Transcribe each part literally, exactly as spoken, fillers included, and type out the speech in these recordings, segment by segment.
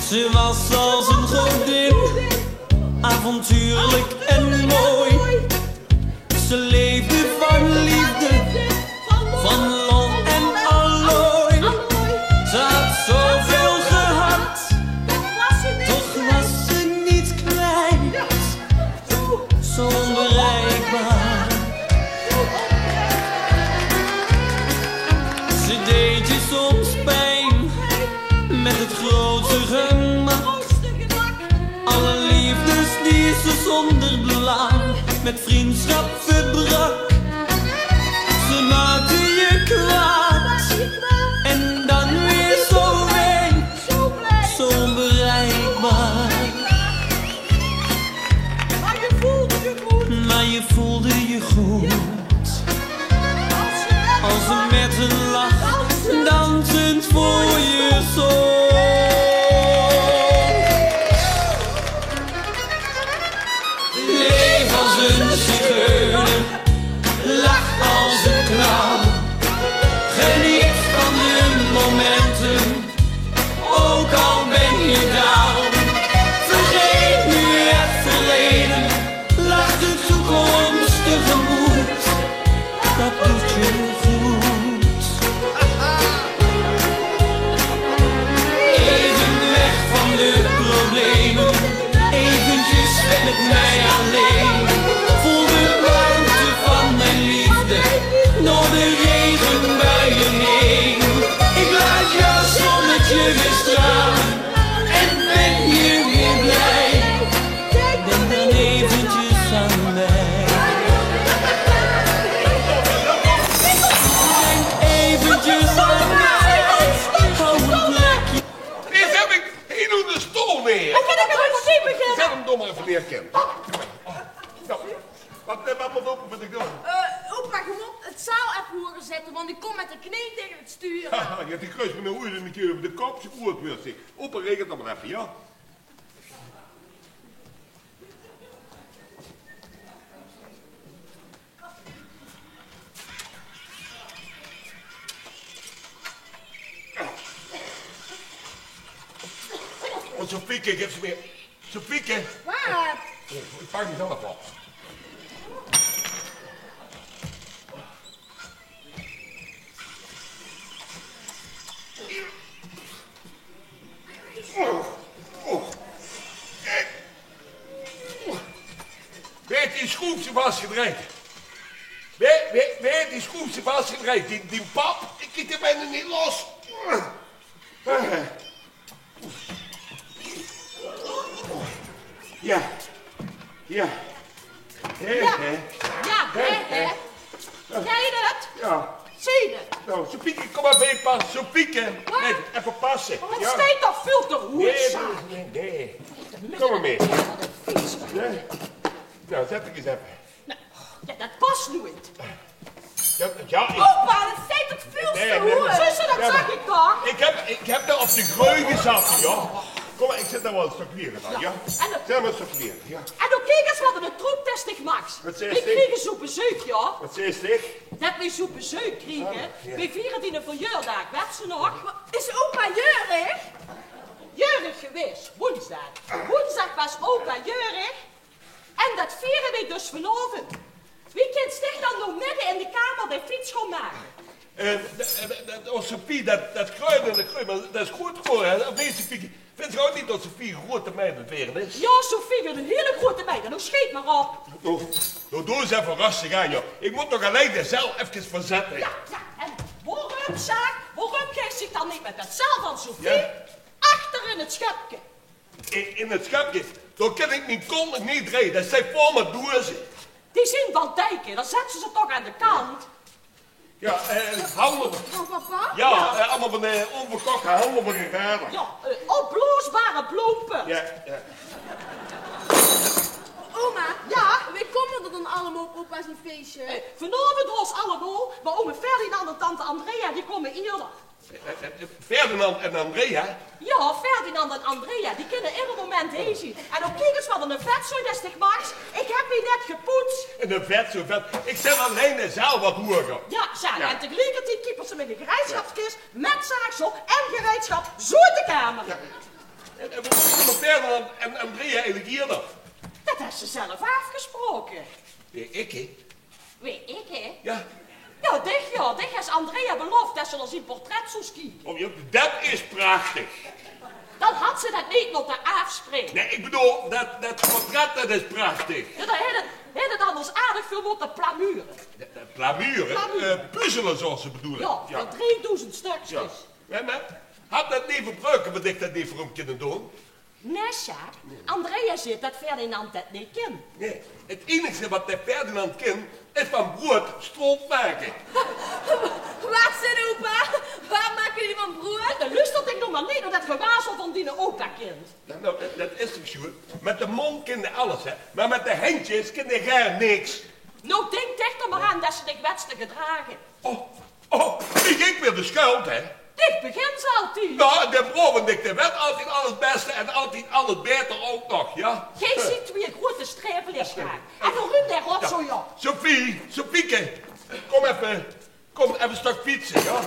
Ze was als een godin, avontuurlijk en mooi. Ze leefde van liefde, van lol en allooi. Ze had zoveel gehad, toch was ze niet kwijt. Zo onbereikbaar. Ze deed je soms pijn met het grote gemak. Alle liefdes die ze zonder belang met vriendschap verbrak. Ze maakte je kwaad en dan weer zo wijd, zo onbereikbaar. Maar je voelde je goed als ze met een lach dansend voor je zong. Leef als een zigeuner, lach als een clown. Geniet van de momenten, ook al ben je down. Vergeet nu het verleden, lach de toekomst tegemoet. Dat doet je goed. Even weg van de problemen, eventjes met mij alleen. Voel de warmte van mijn liefde door de regenbuien heen. Ik laat jouw zonnetje weer stralen en ben je weer blij. Denk dan eventjes aan mij. Denk eventjes aan mij. Hou een plekje. Dit heb ik in de stoel weer. Ik heb het nog niet begrepen. Zet hem door maar even neer, Kim. Nou, wat, eh, wat moet opa voor de grond? Eh, opa, je moet het zaal even hoger zetten, want ik kom met de knie tegen het stuur aan. Ja, die kruis me nou ooit een keer over de kop, ze oort weer zich. Opa regelt dat maar even, ja? Oh, Sofieke, geef ze weer. Sofieke. Wat? Oh, ik pak die zelf op. Wae haet die schroef zoe vasgedrejd? Wae, wae, wae haet die schroef zoe vasgedrejd? Die, die pap? Ik krieg die bijna niet los. Ja. Ja. Hè, ja, hè. Ja, hè, hè. Hè, hè. Hè? Zeen het? Ja. Zeen het? Nou, Sofieke, kom maar bij pas. Sofieke. Wat? Nee, even passen. Wat, ja, steit toch veel te hoed, nee, nee, nee. Kom maar mee. Ja. Nou, zet ik eens even. Nou, ja, dat past nooit. Ja, ja, ik... Opa, dat steit toch veel te hoed. Nee, nee, nee. Zuster, dat zag ik toch? Ik heb, ik heb daar op de greu gezat, joh. Kom maar, ik zet daar wel een stuk kleren aan, ja? Zet maar een stuk kleren, ja. En dan kiek eens wat een troep test ik, Max. Wat zei ze? Weej kriege zoe bezeuk, ja. Wat zei ze? Dat weej zoe bezeuk kriege. Ah, ja. Weej viere diene verjaordaag, wets se nog? Is opa jeurig? Jeurig gewaes, woensdaag. Woensdaag waas opa jeurig. En dat viere weej dus vanaovend. Wie kins dich dan noe midde in de kamer de fiets gaon make? Eh, dat, dat, dat, oh, Sophie, dat, dat gruit en dat gruit, maar dat is good gewore, hè? Of neet, Sophie? Vinds se ouch neet dat Sophie ein groeate meid aan 't waere is? Ja, Sophie wuuert ein hiel groeate meid. En noe sjeet maar op. Oh, doe, doe ins effe rustig aan, joh. Ik mót nog allein de zaal efkes verzette. Ja, ja, en waorum, Sjaak, waorum geis dich dan neet met dat zaal van Sophie achter in 't schepke? In, in 't schepke, dao kin ik mien kont neet dreie. Dat zeen vol met doeze. Die zien van teike, dan zet se ze toch aan de kant. Ja, eh, handel. Van papa? Ja, eh, allemaol van, eh, onverkochte handel van die vader. Ja, eh, opblaosbare blompe. Ja, ja. Oma, ja? Wie kómme d'r dan allemaol op opa zien feesje? Eh, vanaovend waas allemaol, maar ome Ferdinand en tante Andrea, die kómme ieëder. Eh, eh, eh, Ferdinand en Andrea? Ja, Ferdinand en Andrea, die kinne eder moment hie zien. En ouch kiek ins wat 'ne vetzooi, dat is toch, Max? Ik heb hie net gepoets. 'Ne vetzooi, vet. Ik zet allein de zaal wat hoeger. Ja, Sjaak, en tegeliekertied kiepers se mit 'n gereidschapskis, met zaagsel en gereidschap, zoe oet de kamer. Ja. En, en waorom kómme Ferdinand en Andrea eigelik hie dan? Det höbs se zelf aafgesproke. Jao, ich, hè? Wae, ich, hè? Jao. Jao, dich, jao. Dich höbs Andrea belof det se nao zien portret zóws kieke. Oh jao, det is prachtig. Dan hads se det neet mótte aafspraeke. Nae, ich bedoel, det, det portret, det is prachtig. Jao, dan haw 't, haw 't anders aardig väöl mótte plamure. Jao, det plamure? Plamure. Eh, puzzele, zóws se bedoele. Jao, veur driedoezend stökskes. Jao. Mer, mer, haw det neet verbruke, waat ich det neet veur häöm kinne doon. Nae, Sjaak. Andrea zaet det Ferdinand det neet kin. Nae, 't einigste waat dae Ferdinand kin, is van broead stroop make. Waat zaet opa? Waat make die van broead? Doe luusters dich noe mer neet nao det gewazel van diene opa, kind. Noe, noe, det, det is toch zoe. Mit de móndj kins se alles, hè. Mer mit de hendjes kins se gaar niks. Noe, dink dich d'r mer aan det se dich wèts te gedrage. Oh, oh, ich, ich waer de sjuld, hè? Dich begins altied. Jao, dae broead, dae wèt altied al 't bèste en altied al 't baeter ouch nog, jao. Geer zeet twee groete straevelings, Sjaak. En waorum dae rotzooi, jao? Sophie, Sophieke, kóm effe, kóm effe 'n stök fietse, jao?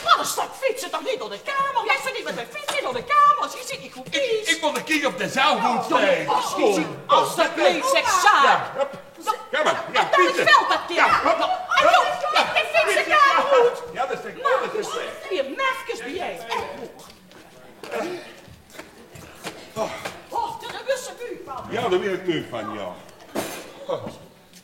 Waat 'n stök fietse? Toch neet door de kamer? Geer zeet neet mit de fiets door de kamer, geer zeet neet good. Ich, ich mót kieke of de zaal good steit. Kóm, kóm. Alsjeblieft, zèk, Sjaak. Jao, hup. Jao, mer, jao, en dan fietse. Vèlt det kind. Jao, hup, hup. Jao, det is de, det is de. Jao, mefkes bie. Oh, dao waers se meug van. Jao, dao waer ich meug van, jao.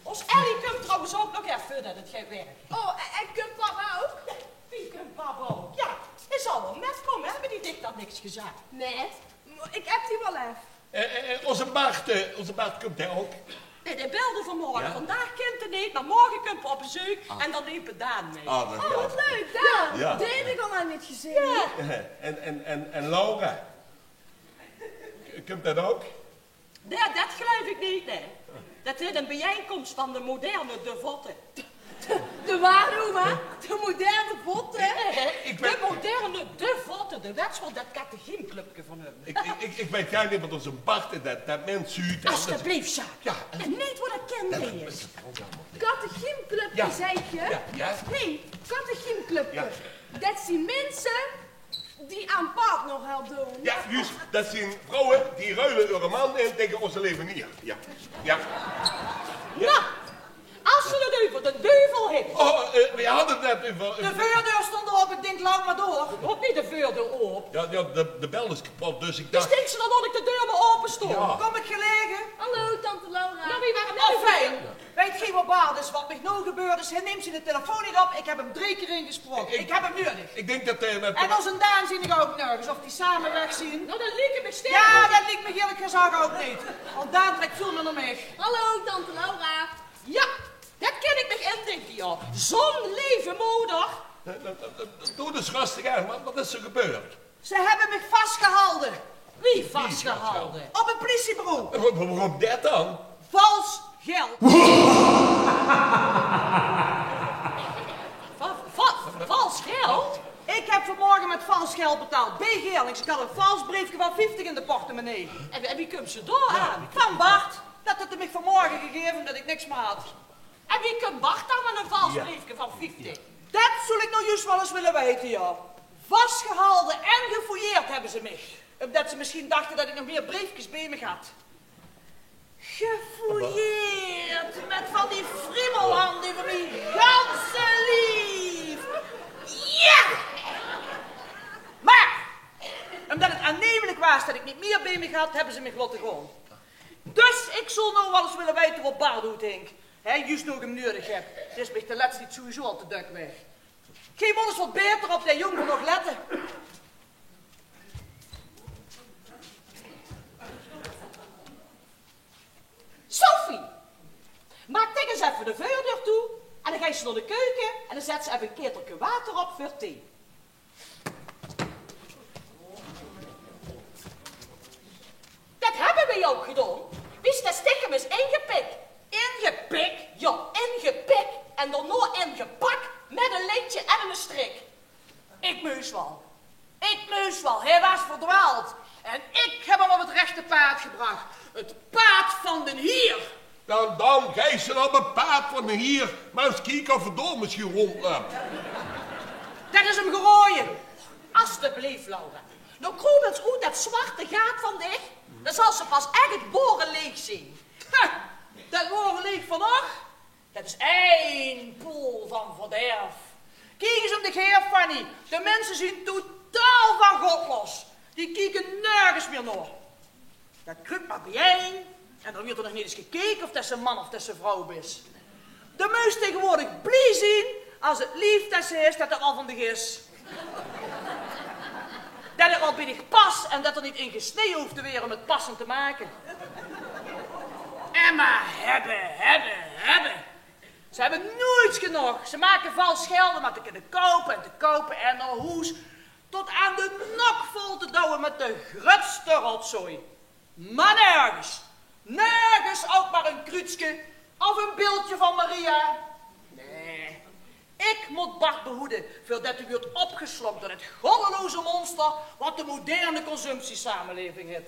Ós Ellie kump trouwens ouch nog effe, veurdet 't geit wirke. Oh, en, en kump papa ouch? Wie kump papa ouch? Jao, hae zal waal mètkómme, höbbe die dich dan niks gezag? Nae, ich app die waal effe. Eh, eh, eh, ózze Bart, eh, ózze Bart kump hae ouch? Nae, dae belde vanmorge. Jao? Vandaag kint 'r neet, mer morge kump 'r op bezeuk en dan neemp 'r Daan mei. Ah, det... Oh, waat leuk, Daan. Jao. Dae höb ich al lang neet gezeen. Jao. En, en, en, en Laura? Kump det ouch? Nae, det geluif ich neet, nae. Det is ein biejeinkóms van de moderne devotte. De waat, oma? De moderne votte? Nae, de moderne devotte, de wèts waal, det katechiemclubke van häöm. Ich, ich, ich, ich weit gaar neet waat ózze Bart, det, det mins zuut. Alsjeblieft, Sjaak. Jao. En neet waat det kènt is. Katechiemclubke, zeis se? Jao, jao. Hé, katechiemclubke. Jao. Det zeen minse die aan Bart nog helpe doon. Jao, juust. Det zeen vrouwe die ruile häöre man in taenge ózze levenier. Jao. Jao. Noe, es se 't euver d'n duvel höbs. Oh, eh, veer hadde 't net euver, eh... De veurdeur stóng op, ich dink, loup mer door. Waat, wie, de veurdeur op? Jao, jao, de, de bel is kepot, dus ich dach... Wie stinks se dan det ich de deur mer ope stóng? Jao. Kóm ich gelaege. Hallo, tante Laura. Noe, wie waas 't? Oh, fijn. Weit geer waat Bart is, waat mich noe gebeurd is? Hae neemp ziene telefoon neet op. Ich höb 'm drie kier ingesproke. Ich höb 'm nudig. Ich dink det, eh, det... En ózze Daan zeen ich ouch nörges. Of die same weg zeen. Noe, det liek mich sterk. Jao, det liek mich ierlik gezag ouch neet. Want Daan trèk väöl mier nao mich. Hallo, tante Laura. Jao, det kin ich mich indinke, jao. Zoe'n leve moder. Eh, eh, eh, eh, doot ins rustig aan, man. Waat is d'r gebeurd? Ze höbbe mich vasgehalde. Wie vasgehalde? Op 't pliesiobureau. En wa-, wa-, waorom det dan? Vals geld. Va-, va-, vals geld? Ich höb vanmorge mit vals geld betaald. Bie Geerlings. Ich had ein vals breefke van vieftig in de portemonnee. En, en wie kums se dao aan? Van Bart. Det haet 'r mich vanmorge gegaeve, ómdet ich niks mier had. En wie kump Bart dan aan ein vals breefke van vieftig? Det zól ich noe juust waal ins wille weite, jao. Vasgehalde en gefouilleerd höbbe ze mich. Ómdet ze mesjien dachte det ich nog mier breefkes bie mich had. Gefouilleerd mit van die friemelhand euver mien ganse lief. Jao! Mer, ómdet 't aannemelik waas det ich neet mier bie mich had, höbbe ze mich laote gaon. Dus ich zól noe waal ins wille weite wo Bart oethingk. Hè, juust noe ich 'm nudig höb. 't Is mich de lètste tied sowieso al te dök weg. Geer mót ins waat baeter op dae jóng van uch lètte. Sophie! Maak dich ins effe de veurdeur toe en dan geis se nao de keuke en dan zèts se effe ein ketelke water op veur thee. Det höbbe weej ouch gedaon. Wie se det stikkem is ingepik. Ingepik? Jao, ingepik. En daonao ingepak mit ein lintje en eine strik. Ich meus waal. Ich meus waal. Hae waas verdwaald. En ich höb 'm op 't rechte paad gebrach. 't Paad van d'n Hier. Dan, dan geis se op 't paad van d'n Hier mer ins kieke of 'r dao mesjien róndlöp. Det is 'm geraoje. Asteblief, Laura. Noe kroep ins oet det zwarte gaat van dich. Dan zals se pas ech 't wore leech zeen. Ha! Det wore leech van och, det is ein poel van verderf. Kiek ins óm dich haer, Fanny. De minse zeen totaal van God los. Die kieke nörges mier nao. Det kruup mer biejein en dan wuuert d'r nog neet ins gekeke of det se man of det se vrouw bis. De mós taegewoordig blie zeen es 't lief det se höbs, det det waal van dich is. Det 't waal bie dich pas en det d'r neet in gesneje hoof te waere óm 't passend te make. En mer höbbe, höbbe, höbbe. Ze höbbe noeits genóg. Ze make vals geld óm mer te kinne koupe en te koupe en nao hoes tot aan de nok vol te douwe mit de grutste rotzooi. Mer nörges, nörges ouch mer ein kruutske of ein beeldje van Maria. Nae, ik mót Bart behoede veurdet 'r wuuert opgeslok door 't goddeloze monster wat de moderne consumptiesameleving hit.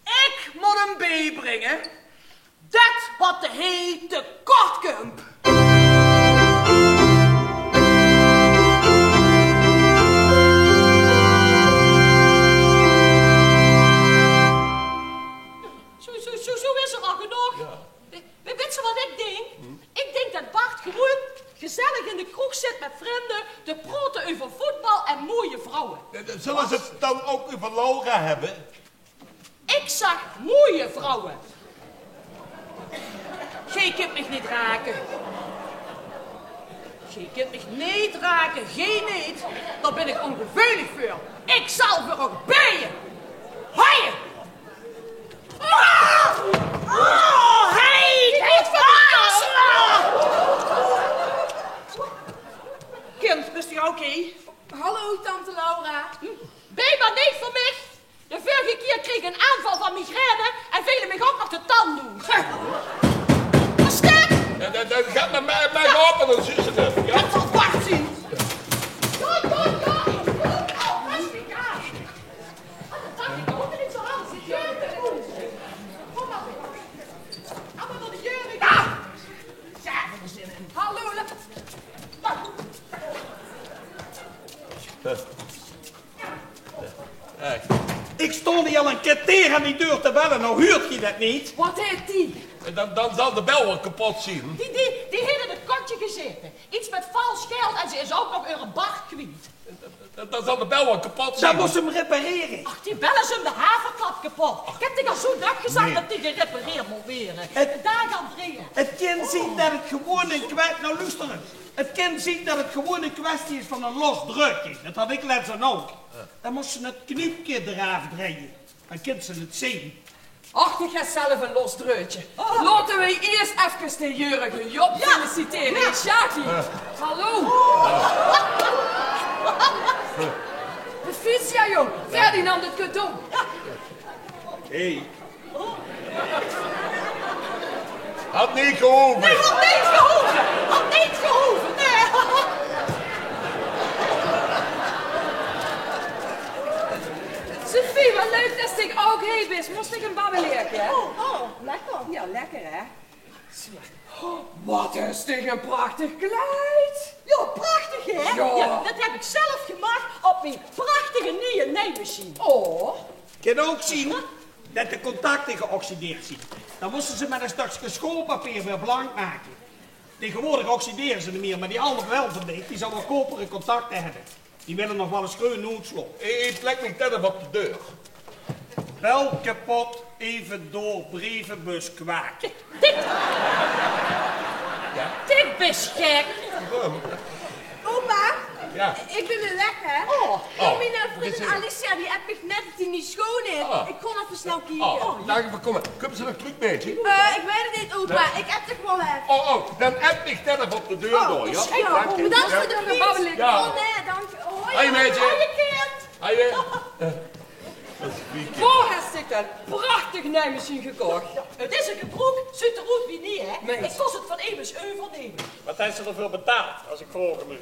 Ik mót 'm biebringe det wat de hie te kort kump. Zo, zo, zo, zo is 't al genóg. Ja. We-, we-, wits se wat ik dink? Ik dink det Bart gewoen gezellig in de kroeg zit mit vrunj te praote euver voetbal en mooie vrouwe. Ja, zölle ze 't dan ouch euver Laura höbbe? Ik zag mooie vrouwe. Geej kint mich neet rake. Geej kint mich neet rake, geej neet. Dao bin ik óngeveulig veur. Ik zal veur uch beje. Hoi! Ah! Oh, hey, dit is van de kassa! Kind, bis se oké? Hallo, tante Laura. Bel mer neet veur mich. De vörige kier kreeg ik 'nen aanval van migraine en veel mich ouch nog de tand oet. Verstaon? Ja, dan, dan gaat maar, maar, maar op en dan zien ze het. Ja. Dat zal wacht zien. Ja, ja, ja. Oh, rustig aan. Oh, dat dacht ik ook, dat ik zo alles zit. Ja, dat is goed. Kom maar. Allemaal door de jurk. Ja. Hallo, la- Ech. Ik stóng hie al ein kerteer aan die deur te belle, noe huurt geej det neet? Wat haet die? Dan, dan zal de bel waal kepot zien. Die, die, die haet in 't kotje gezaete. Iets mit vals geld en ze is ouch nog häöre Bart kwiet. Dan, dan zal de bel waal kepot zien. Dan mós se 'm reparere. Ach, die bel is um de haverklap kepot. Ik heb dich al zo dök gezag det die gerepareerd mót waere. Daag Andrea. 't Kin zien det 't gewoen ein kwestie, noe loester ins. 't Kin zien det 't gewoen ein kwestie is van ein los dreutje. Det had ik lets ouch. Dan mós se 't knuupke d'raaf drejje. Dan kins se 't zien. Och, die haet zelf ein los dreutje. Laote we ieërs efkes de jeurige Job felicitere. Sjaki. Hallo. Proficiat, jóng. Ferdinand, 't cadeau. Hey. Had neet gehoeve. Nae, had neet gehoeve. Had neet gehoeve, nae. Sophie, wat leuk det se ouch hie bis. Mós ich ein babbeleerke, hè? Oh, oh, lekker. Ja, lekker, hè? Wat is dit ein prachtig kleid. Ja, prachtig, hè? Ja. Ja, det heb ik zelf gemaak op mien prachtige nieje nijmachien. Oh. Kin ouch zien det de contacte geoxideerd zien. Dan mós se ze mit ein stökske schoolpapier weer blank make. Taegewoordig oxidere ze neet mier, mer die alde wel van dich, die zal waal kopere contacte hebbe. Die wille nog waal ins greun oetslaon. Ik plek mich zelf op de deur. Bel kepot, even door, brievenbus kwaak. Dit, dit, dit is gek. Oma, ja, ik bin weer weg, hè? Oh. Mien, eh, vriendin Alicia, die app mich net det die neet schoon is. Oh. Ik gaon effe snel kieke. Oh, dank je veur 't kómme. Kómme ze nog trök, maedje? Eh, ik weit 't neet, opa. Ik app dich waal effe. Oh, oh, dan app ich zelf op de deur door, ja? Bedank veur de fiets. Ja. Oh, nae, dank je. Hoi, maedje. Hoi, kind. Hoi, eh. Wo hes dich det prachtig nijmachien gekoch? 't Is ein gebroek, zuut d'r oet wie nie, hè? Ik kós 't van emes euvernumme. Wat hes se d'r veur betaald, as ik vraoge maag?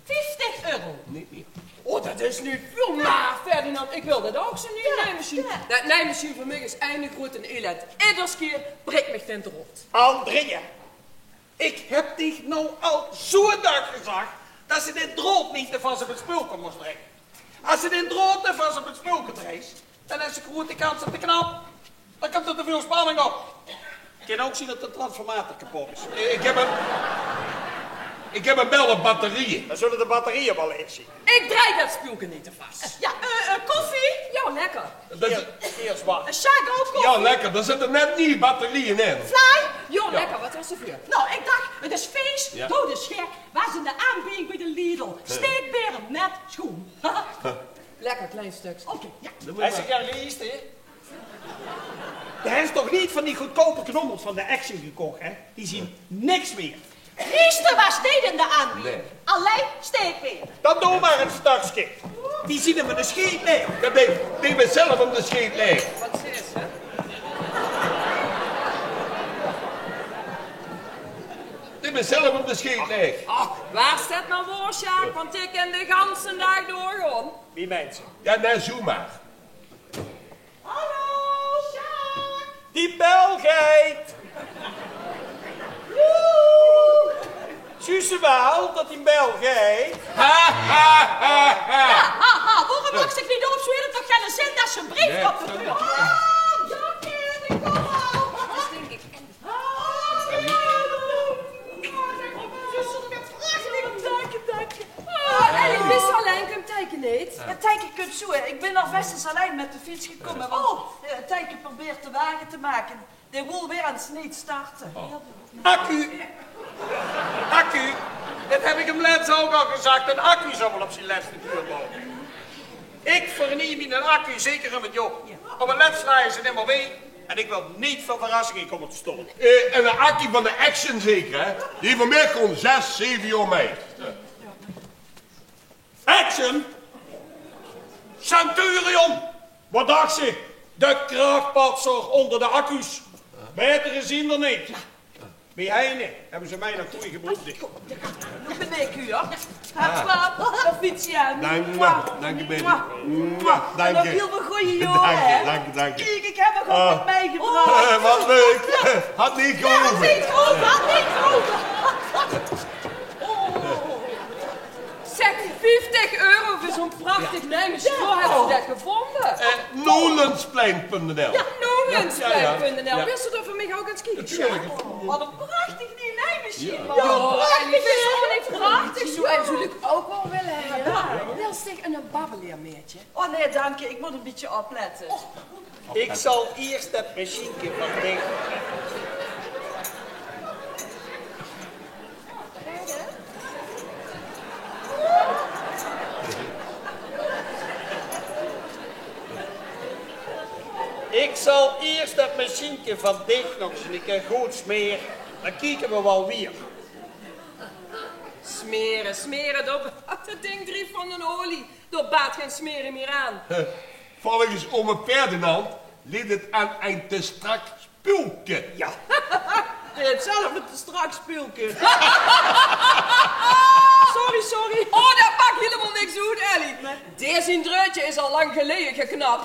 Vieftig euro. Neet mier. Oh, det is neet väöl, mer Ferdinand, ik wil det ouch, zoe'n nie nijmachien. Ja. Det nijmachien van mich is ein groeat ellend. Ieders kier brik mich den draod. Andrea, ik heb dich now al zoe'n daag gezag det se den draod neet te vas op 't speul kóns bringe. As ze d'n draod te vas op 't spul kóns, dan is de groete kans det 'r knap. Dan kump d'r te väöl spanning op. Kin ouch zeen det de transformator kepot is. Ich höb 'n, ich höb 'n bel op batterieë. Dan zulle de batterieë waal leeg zeen. Ich drej det spulke neet te vas. Jao, eh, eh, koffie? Jao, lekker. Det is... Hie, hie is water. Eh, Sjaak, ouch koffie? Jao, lekker. Dao zitte net nuuj batterieë in. Fly? Jao, lekker. Waat waas d'r veur? Nou, ich dach, 't is fees, doe de sjek. Waas in de aanbieding bie de Lidl. Steekpaere mit sjoem. Lekker klein stökske. Oké, jao. Höbs se gein ries, hè? Doe höbs toch neet van die goodkoupe knommels van de Action gekoch, hè? Die zeen niks waerd. Ries waas neet in de aanbieding. Nae. Allein steekpaere. Dan doon mer ein stökske. Die zeen 'm de sjeet laeg. Jao, die, die bis zelf 'm de sjeet laeg. Waat zaes se? Die bis zelf 'm de sjeet laeg. Och, waas det mer waor, Sjaak, want ich kin de ganse daag doorgaon. Wie meins se? Jao, nae, zoe mer. Hallo, Sjaak! Dien bel geit! Joe! Zuus se waal det dien bel geit? Ha, ha, ha, ha! Ha, ha, ha, waorom maaks se neet op? Ze höbbe toch geine zin det se 'ne breef op de deur. Oh, danke, ich kóm al. Oh, hallo! Oh, dank je, dank je. Oh, en ich wis allein, kump Tijke neet? Jao, Tijke kump zoe. Ich bin alvas ins allein mit de fiets gekómme, want, eh, Tijke probeert de wage te make. Dae wól weer ins neet starte. Accu! Accu! Det höb ich 'm lets ouch al gezag, den accu zal waal op zien lets de deur bouwe. Ich vernie miene accu zeker um 't jaor. Op 't lets laje ze nimmer mee en ich wil neet veur verrassinge kómme te staon. Eh, en de accu van de Action zeker, hè? Die van mich gaon zes, zeve jaor mee. Action? Centurion! Waat dachs se? De krachpatser ónger de accu's. Baeter zeen d'r neet. Bie Heine höbbe ze mich nog good gebroek. Noe bin ich, huur. Hupsa, proficiat. Dank je, dank je, baby. Mwah, dank je. En nog hiel väöl gooj jaore, hè. Dank je, dank je. Kiek, ich höb nog get mitgebrach. Oh, wat leuk. Had neet gehoeve. Had neet gehoeve, had neet gehoeve. Oh. Zèk, vieftig euro veur zoe'n prachtig neimasjien. Wo höbs se det gevónje? Eh, nolensplein punt n l. Jao, nolensplein punt n l. Wils se dao veur mich ouch ins kieke? Tuurlik. Wat ein prachtig nuuj neimasjien, man. Jao, en die is ouch neet prachtig. Zoe ein zou ich ouch waal wille höbbe. Wils dich ein babbeleermaedje? Oh nae, dank dich. Ich mót ein bietje oplette. Ich zal iers det masjienke van dich. Ich zal iers det masjienke van dich nog ins ein kier good smere. Dan kieke v'r waal wiejer. Smere, smere, det, det dink drief van de olie. Dao baat gein smere mier aan. Volges ome Ferdinand ligk 't aan ein te strak spuulke. Jao. Dae haet zelf ein te strak spuulke. Sorry, sorry. Oh, det maak hielemaol niks oet, Ellie. Nae. Dae zien dreudje is al lang geleje geknap.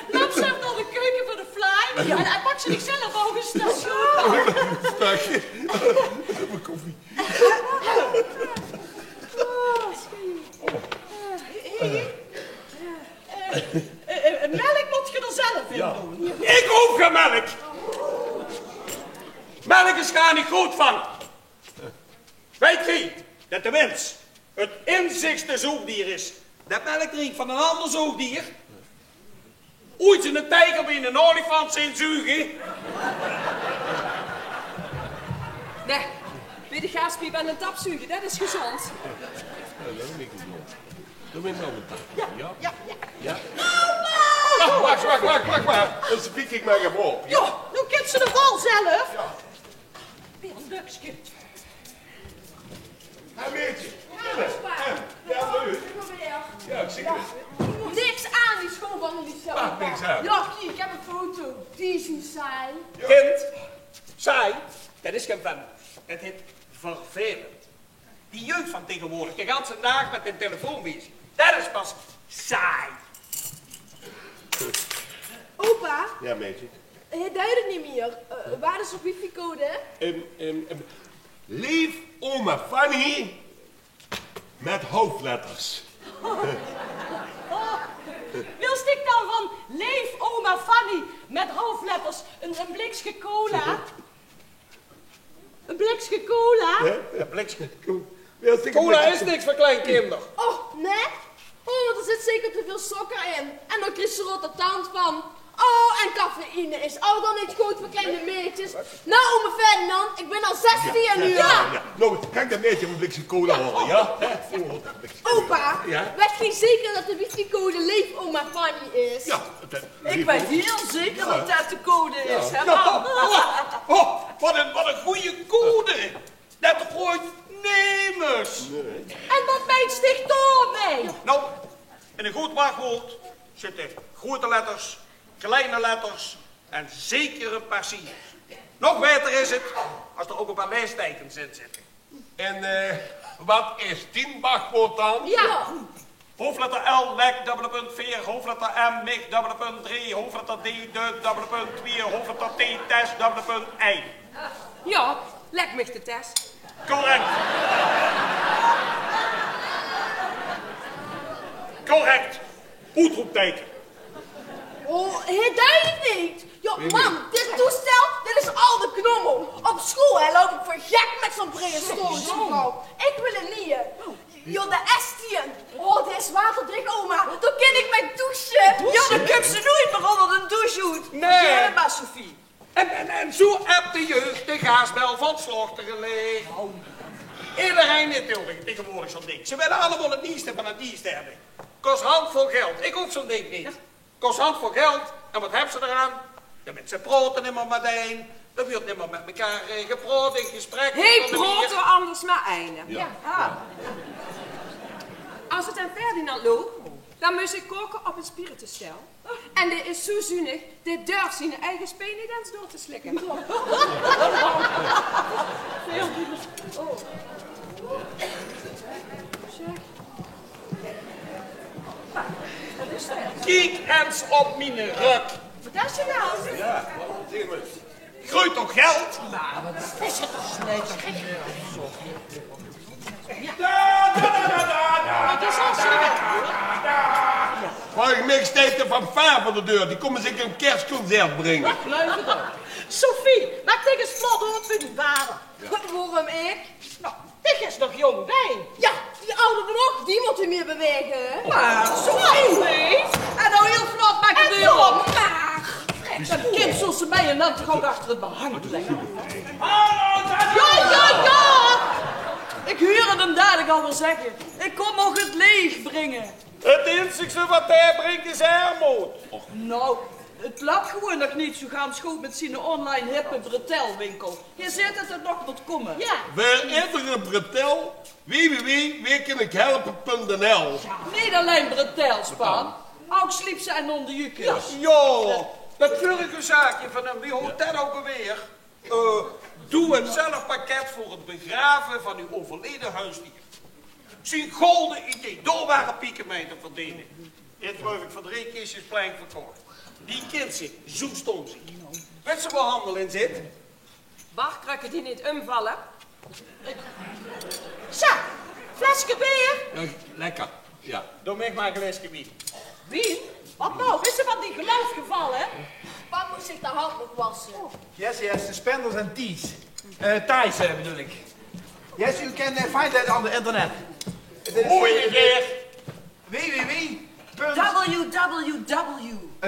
Lap zelf nao de keuke veur de fly. En hae pak zichzelf ouch ein station. Dank dich. Koffie. Eh, eh, eh, mèlk mót geer d'r zelf in doon. Ich hoof gein mèlk. Mèlk is gaar neet good van. Weit geer det de mins 't einzigste zoogdier is det mèlk drink van ein anger zoogdier? Oeats eine tieger bie eine olifant zeen zuge? Nae, bie de gaaspiep aan de tap zuge, det is gezónd. Jao, det is neet gezónd. Doot mich nog ein tap. Jao? Jao, jao. Wach, wach, wach, wach, wach. Ins kiek ich mer effe op. Jao, noe kins se de val zelf. Weer ein lukske. Hè, maedje? Jao, leuk. Jao, ich zeen 't. Niks aan die school van Lisa. Maak niks aan. Jao, kiek, ich höb ein foto. Die is neet saai. Kind, saai, det is gein vennoot. Det hèt vervelend. Die jeug van taegewoordig, de ganse daag mit de telefoon bezig. Det is pas saai. Opa? Jao, meidje? Hae deit 't neet mieë. Eh, waat is de wifi-code? Ehm, ehm, ehm, leef oma Fanny mit hoofdletters. Oh, wils dich dan van leef oma Fanny mit hoofdletters ein, ein blikske cola? Ein blikske cola? Hè? Ein blikske cola. Cola is niks veur klein kinder. Oh, nae? Oh, d'r zit zeker te väöl sókker in. En dan kriegs se rotte tand van. Oh, en cafeïne is ouch al neet good veur kleine maedjes. Noe, ome Ferdinand, ich bön al zestien jaor. Jao, jao. Noe, kan ich det maedje ein blikske cola haole, jao? Hè? Opa, wèt geer zeker det de wifi-code leef oma Fanny is? Jao, det Ich weit hieël zeker det det de code is, hè, mam? Oh, oh, waat ein, waat ein gooj code. Det raodt nemes. Nae. En waat meins dich daomit? Noe, in ein good wachwoord zitte groeate letters, kleine letters en zeker ein paar ciefers. Nog baeter is 't es d'r ouch ein paar laesteikes in zitte. En, eh, waat is dien wachwoord dan? Jao. Hoofdletter L, lek, dubbele punt, veer, hoofdletter M, mich, dubbele punt, drie, hoofdletter D, de, dubbele punt, veer, hoofdletter T, tes, dubbele punt, ein. Jao, lek mich de tes. Correct. Correct. Oetroepteike. Oh, hae deit 't neet. Jao, mam, dit toestel, dit is al de knommel. Op school, hè, loup ich veur gek mit zo'n prehistorische vrouw. Ich wil ein nieje. Jao, de S tien. Oh, dae is waterdich, oma. Dao kin ich mei doesje. Jao, dan kump ze noeit mieë ónger de doesj oet. Nae. Jao, mer Sophie. En, en, en zoe höb de jeug de gaasbel van Slochteren ligk. Ederein haet taegewoordig zo'n dink. Ze wille allemaol 't nieëste van 't nieëste höbbe. Kos handvol geld. Ich hoof zo'n dink neet. Kos handvol geld. En waat höbs se d'raan? De minse praote nimmer metein. D'r wuuert nimmer mit mekaar, eh, gepraot in gesprek. Hae praot d'r anders mer eine. Jao. Ah. Es 't aan Ferdinand loog, dan mós ich kaoke op ein spiritusstel. En dae is zoe zuunig, dae dörf zien eige speen neet ins door te slikke. Kiek ins op miene rök. Waat is d'r noe? Jao, waat is d'r? Groeit toch geld? Jao, waat is det toch slecht. Volges mich steit de fanfaar veur de deur. Die kómme zeker ein kersconcert bringe. Sophie, maak dich ins vlot ope veur dien vader. Waorom ich? Noe, dich is nog jónk, hè? Jao, die awwe van óg, die mótte mieë bewaege. Mer Sophie! En noe hieël vlot, maak de deur ope. Det kind zóls se mei en dan toch ouch achter 't behang lègke. Jao, jao, jao! Ich huuer 'm dalik al weer zègke. Ich kóm nog 't leech bringe. 't Einzigste waat hae bringk is ermood. Noe, 't löp gewoon nog neet zoe gans good mit zien online hippe bretelwinkel. Hae zaet det 't nog mót kómme. Jao. Veur eder bretel, w w w weerkinichhelpe punt n l. Neet allein bretels, pap. Ouch sliepse en ónderjukes. Jao, det vörige zaakje van häöm, wie hoot det ouch alweer? Eh, doe-'t-zelf-pakket veur 't begrave van uch euverleje hoesdier. Zien golde idee, dao wore pieke mei te verdene. Haet, geluif ich, veur drie kistjes plank verkoch. Die kint zich, zoe stóm is 'r. Wèts se wo handel in zit? Barkrökke die neet umvalle. Sja, fleske beer. Jao, lekker. Jao. Doot mich mer ein glaeske wien. Wien? Waat noe? Bis se van dien geluif gevalle? Pap mós zich de hand nog wasse. Yes, yes, suspenders en ties. Eh, ties, eh, bedoel ich. Yes, you can, eh, find that on the internet. Goeie geer. W W W punt W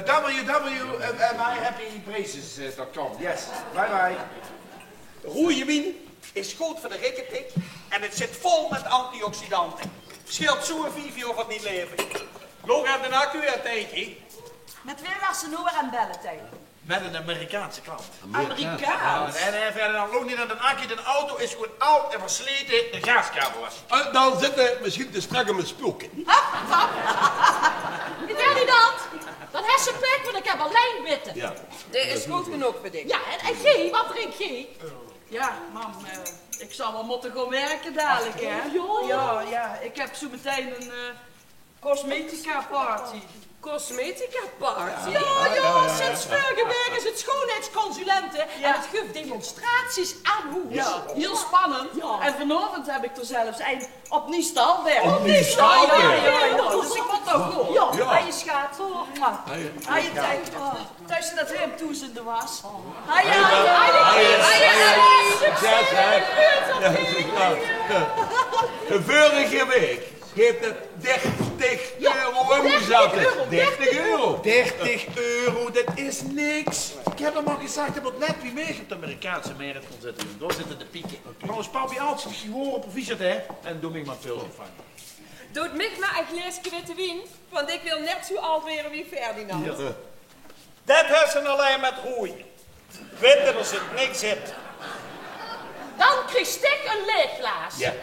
W W, eh, eh, my happy braces, eh, dot com. Yes, bye bye. Roeje wien is good veur de rikketik en 't zit vol mit antioxidante. Sjeelt zoe vief jaor van dien laeve. Loog aan de accu, hè, Tijntje? Mit wae waas se noe weer aan 't belle, Tijn? Mit 'n Amerikaanse klant. Amerikaans? Ja, en hae haet dan nog neet aan de accu, de auto is gewoon aad en verslete, de gaaskabel was. Eh, dan zit 'r misschien te strak aan mien spulke. Pap, pap. Vertèl neet dat. Dan hes se pech, want ik heb allein witte. Ja. Dit is good genóg veur dich. Ja, en, en geej, wat drink geej? Ja, mam, eh, ik zal wel motte gaon werke dalik, hè? Ja. Ja, ja, ik heb zo meteen 'n, eh, cosmetica-party. Cosmetica-party? Ja, ja, sinds veurige waek is 't schoonheidsconsulente en 't guf demonstraties aan hoes. Ja. Hiel spannend. Ja. En vanaovend heb ik d'r zelfs ein op Niestalberg. Op Niestalberg? Ja, ja, ja. Dus ik mot nog gaon. Ja. Haaie, sjaat. Haaie, tjek. Tussen dat hemd toe in de was. Haaie, haaie, haaie. Succes, hè. Ja, ja. Veurige waek haet 't dertig euro umgezat. Dertig euro. Dertig euro, det is niks. Ik heb 'm al gezag, det mot net wie mich op de Amerikaanse mert gaon zitte. Dao zitte de pieke. Trouwens, pap, wie altied, gewone proficiat, hè. En doot mich maar 'n pils opvange. Doot mich maar 'n glaeske witte wien, want ik wil net zo aad waere wie Ferdinand. Ja. Det hes se allein mit roeje. Witte, dao zit niks in. Dan kriegs dich 'n laeg glaas. Ja.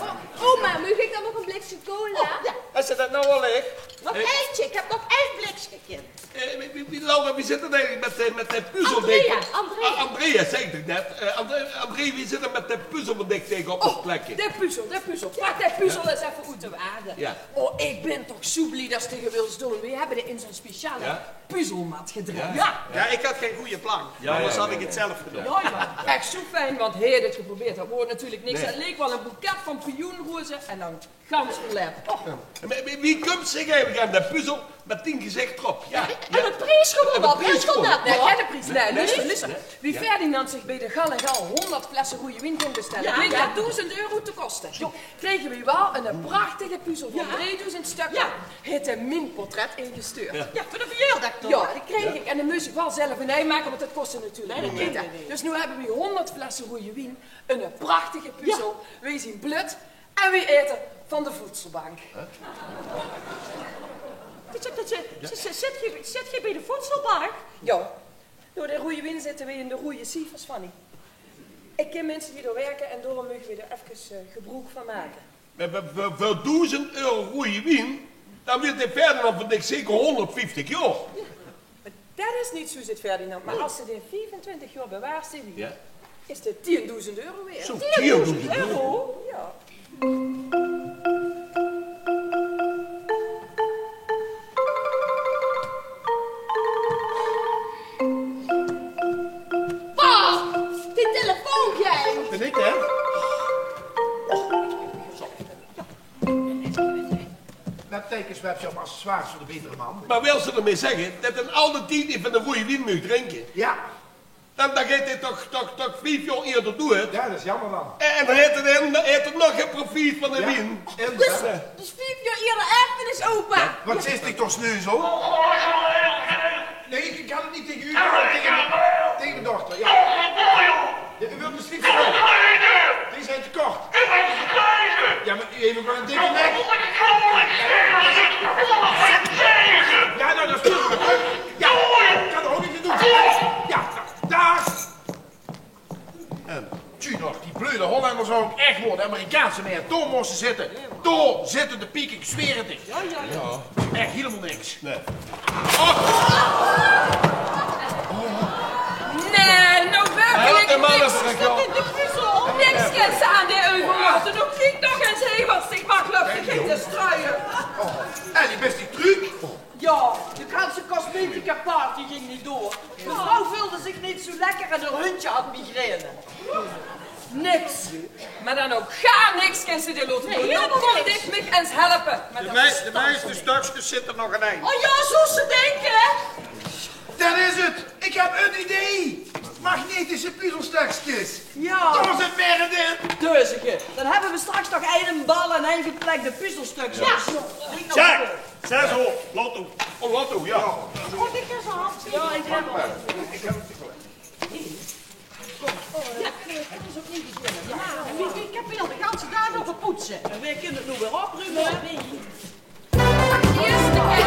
O-, oma, maag ik dan nog 'n blikske cola? O, ja. Hes se det now al laeg? Nog eintje, ik heb nog ein blikske, kind. Eh, wie, wie, wie, Laura, wie zit 't eigelik mit, eh, mit de puzzel? Andrea, Andrea. Ah, Andrea, zag ik net. Eh, Andre-, Andrea, wie zit 't mit de puzzel van dich taenge op te plekke? De puzzel, de puzzel. Pak de puzzel ens effe oet de wade. Ja. O, ik bin toch zo blie det se det wils doon. We hebbe d'r in zo'n speciale puzzelmat gedrejd. Ja. Ja, ik had gein goeie plank. Ja, anders had ik 't zelf gedaon. Ja, ja. Ech zo fijn, want hae haet 't geprobeerd. Det woort natuurlik niks. 't Leek wel 'n boeket van pioenroze en dan gans verlep. Och. Ja. En wie, wie, wie kump zich eigelik aan de puzzel mit dien gezich d'rop? Ja. En 'ne pries gewonne. Net van det. Nae, geine pries. Nae, luuster, luuster. Wie Ferdinand zich bie de Gal en Gal honderd flesse roeje wien ging bestelle, bleek det doezend euro te koste. Krege we wel 'ne prachtige puzzel van driedoezend stukke. Haet 'r mien portret ingestuurd. Ja, veur de verjaordaag toch? Ja, die kreeg ik. En dan mós ik wel zelf 'n ei make, want det kostte natuurlik neet. Nae, nae, nae. Dus now hebbe we honderd flesse roeje wien, 'ne prachtige puzzel. We zien blut en we aete van de voedselbank. Zit, zit, zit, zit, zit geej, zit geej bie de voedselbank? Ja. Door de roeje wien zitte we in de roeje ciefers, Fanny. Ik ken minse die dao werke en daorum meuge we d'r efkes, eh, gebroek van make. Veur, veur, veur, veur doezend euro roeje wien, dan wilt dae Ferdinand van dich zeker honderdvieftig jaor. Ja, maar det is neet zo, zit Ferdinand. Maar as se dae viefentwintig jaor bewaars, zit ie, is det tiendoezend euro waerd. Zo, tiendoezend euro? Ja. Pap, die telefoon geit. Det bin ik, hè? Webtekens, webshop, accessoires veur de betere man. Maar wils se d'rmee zegge det 'r al dae tied neet van de roeje wien maag drinke? Ja. Dan, dan geit 'r toch, toch, toch vief jaor eerder doead. Ja, det is jammer dan. En, en haet 'r dan, haet 'r nog gein profiet van de wien. Ja, inderdaad. Dus, dus vief jaor eerder erfenis, opa. Ja. Wat zit ik toch sneu zo? Nae, ik, ik kan 't neet taenge u, taenge, taenge mien dochter. Ja. Ja, u wilt dus neet zo. Die zijn te kort. Ja, maar u heeft ook wel een dikke nek. Ja, nou, dat is goed. Ja, ik kan er ook niks aan doen. Ja, daag. En tju nog, die bleude Hollanders wou ik echt worden. Amerikaanse mer, dao mos se zitte. Dao zitte de pieke, ik zweer 't dich. Ja, ja, ja. Echt hielemaol niks. Nae. Oh. Nae, now werkelik niks. Niks kins se aan die euverlaote. Now kiek nog ens, hè, wat zich makkelijk vergeet te struien. Oh. En die best die truc. Ja, de ganse cosmetica-party ging neet door. Mevrouw voelde zich neet zo lekker en häör hundje had migraine. Niks. Maar dan ouk gaar niks kins se dich laote doon. Nae, hielemaol niks. Now kóm dich mich ens helpe. De mei-, de meiste stökskes zitte nog in ein. Oh ja, zoe ze dinke, hè? Det is 't. Ik heb 'n idee. Magnetische puzzelstökskes. Ja. Dao zit mer in. Deuzeke. Dan hebbe we straks nog ein bal en ein geplekde puzzelstökskes. Ja. Zeg. Zes op, lotto. Oh, lotto, ja. Oh, dit is al. Ja, ik heb al. Ja, det is ouk neet gezien. Ja, en wie, ik heb hier de ganse daag lope poetse. En we kinne 't now weer oprume. Eerste keer.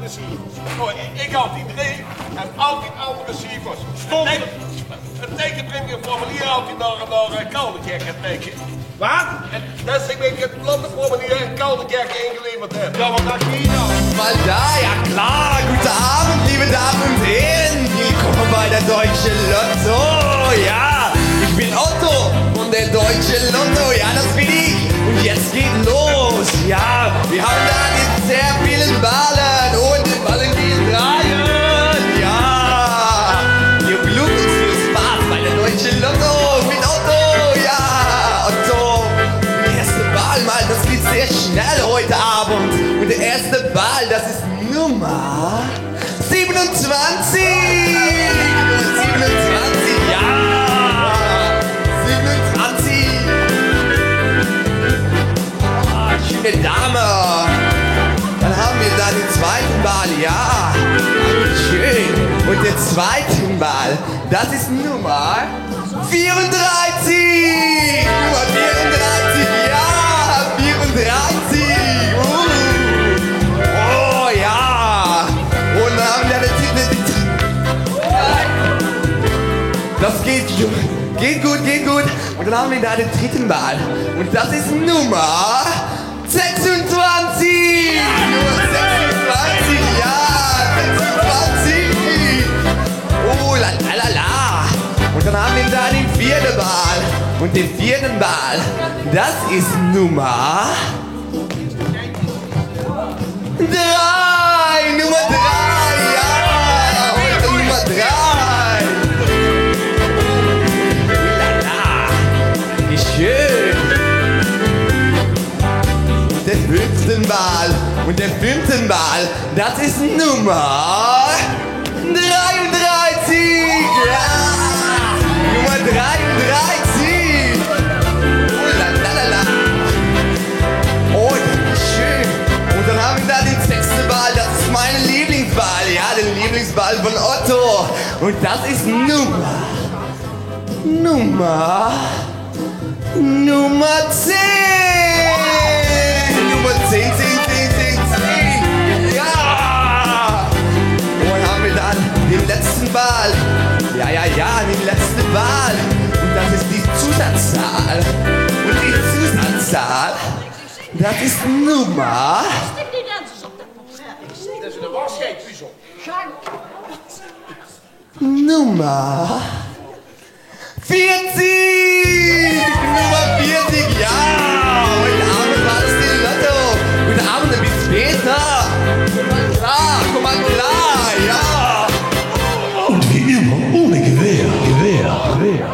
plezeer. Oh, ik, ik had die drie en altijd andere cijfers. Stop. Nee, het teken brengt je formulier altijd naar, naar eh, Kaldenkerk, het teken. Wat? En dat is ik het platte formulier in Kaldenkerk ingeleverd heb. Ja, wat dacht je dan? Mal da, ja klar. Guten Abend, liebe Damen und Herren. Willkommen bei der Deutsche Lotto. Ja, ich bin Otto von der Deutsche Lotto. Ja, das bin ich. Und jetzt geht los. Ja, wir haben da die sehr vielen Ballen und die Ballen, die drehen. Ja, wir beglücken uns viel Spaß bei der Deutsche Lotto mit Otto. Ja, Otto, der erste Ball, mal, das geht sehr schnell heute Abend. Und der erste Ball, das ist Nummer siebenundzwanzig. Nummer siebenundzwanzig, ja. Siebenundzwanzig. Ah, schöne Dame. Dann haben wir da den zweiten Ball, ja. Schön. Und der zweite Ball, das ist Nummer vierunddreißig. Nummer vierunddreißig, ja. Vierunddreißig. Uh. Oh, ja. Und dann haben wir da den, den, den, das geht, geht gut, geht gut. Und dann haben wir da den dritten Ball. Und das ist Nummer sechsundzwanzig. Nummer sechsundzwanzig, ja, sechsundzwanzig. Oh, la, la, la, la. Und dann haben wir da den vierten Ball. Und den vierten Ball, das ist Nummer drei, Nummer drei, ja, heute Nummer drei. Lala, wie schön. Und der fünfte Ball, und der fünfte Ball, das ist Nummer dreiunddreißig! Ja! Nummer dreiunddreißig! Oh, la, la, la, la. Oh, das ist schön. Und dann haben wir da den sechsten Ball. Das ist mein Lieblingsball. Ja, der Lieblingsball von Otto. Und das ist Nummer Nummer zehn! Nummer zehn, zehn, zehn, zehn, zehn! Ja! Und haben wir dann den letzten Ball. Ja, ja, ja, den letzten Ball. Und das ist die Zusatzzahl. Und die Zusatzzahl, das ist Nummer Nummer vierzig! Nummer vierzig, ja! Heute Abend war das die Lotto. Guten Abend und bis später. Komm mal klar, komm mal klar, ja! Und wie immer ohne Gewähr, Gewähr, Gewähr.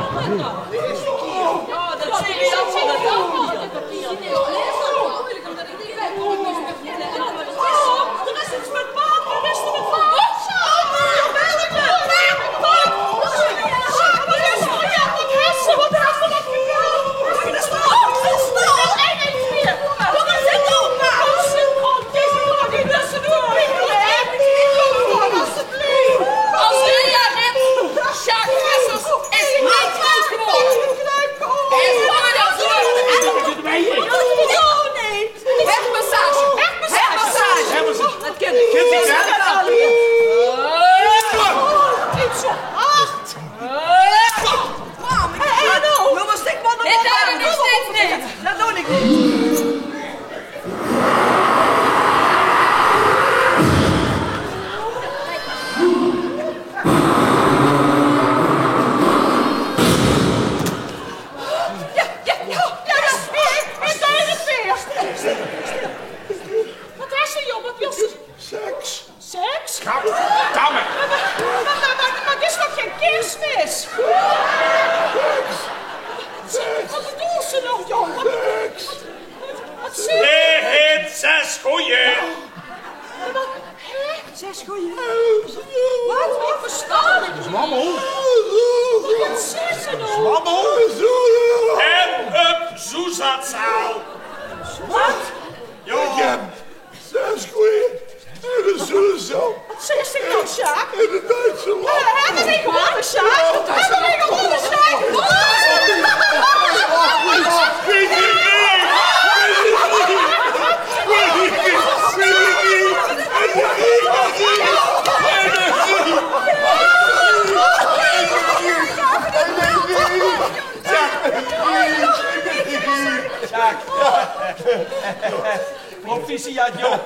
Zie, jao, jao.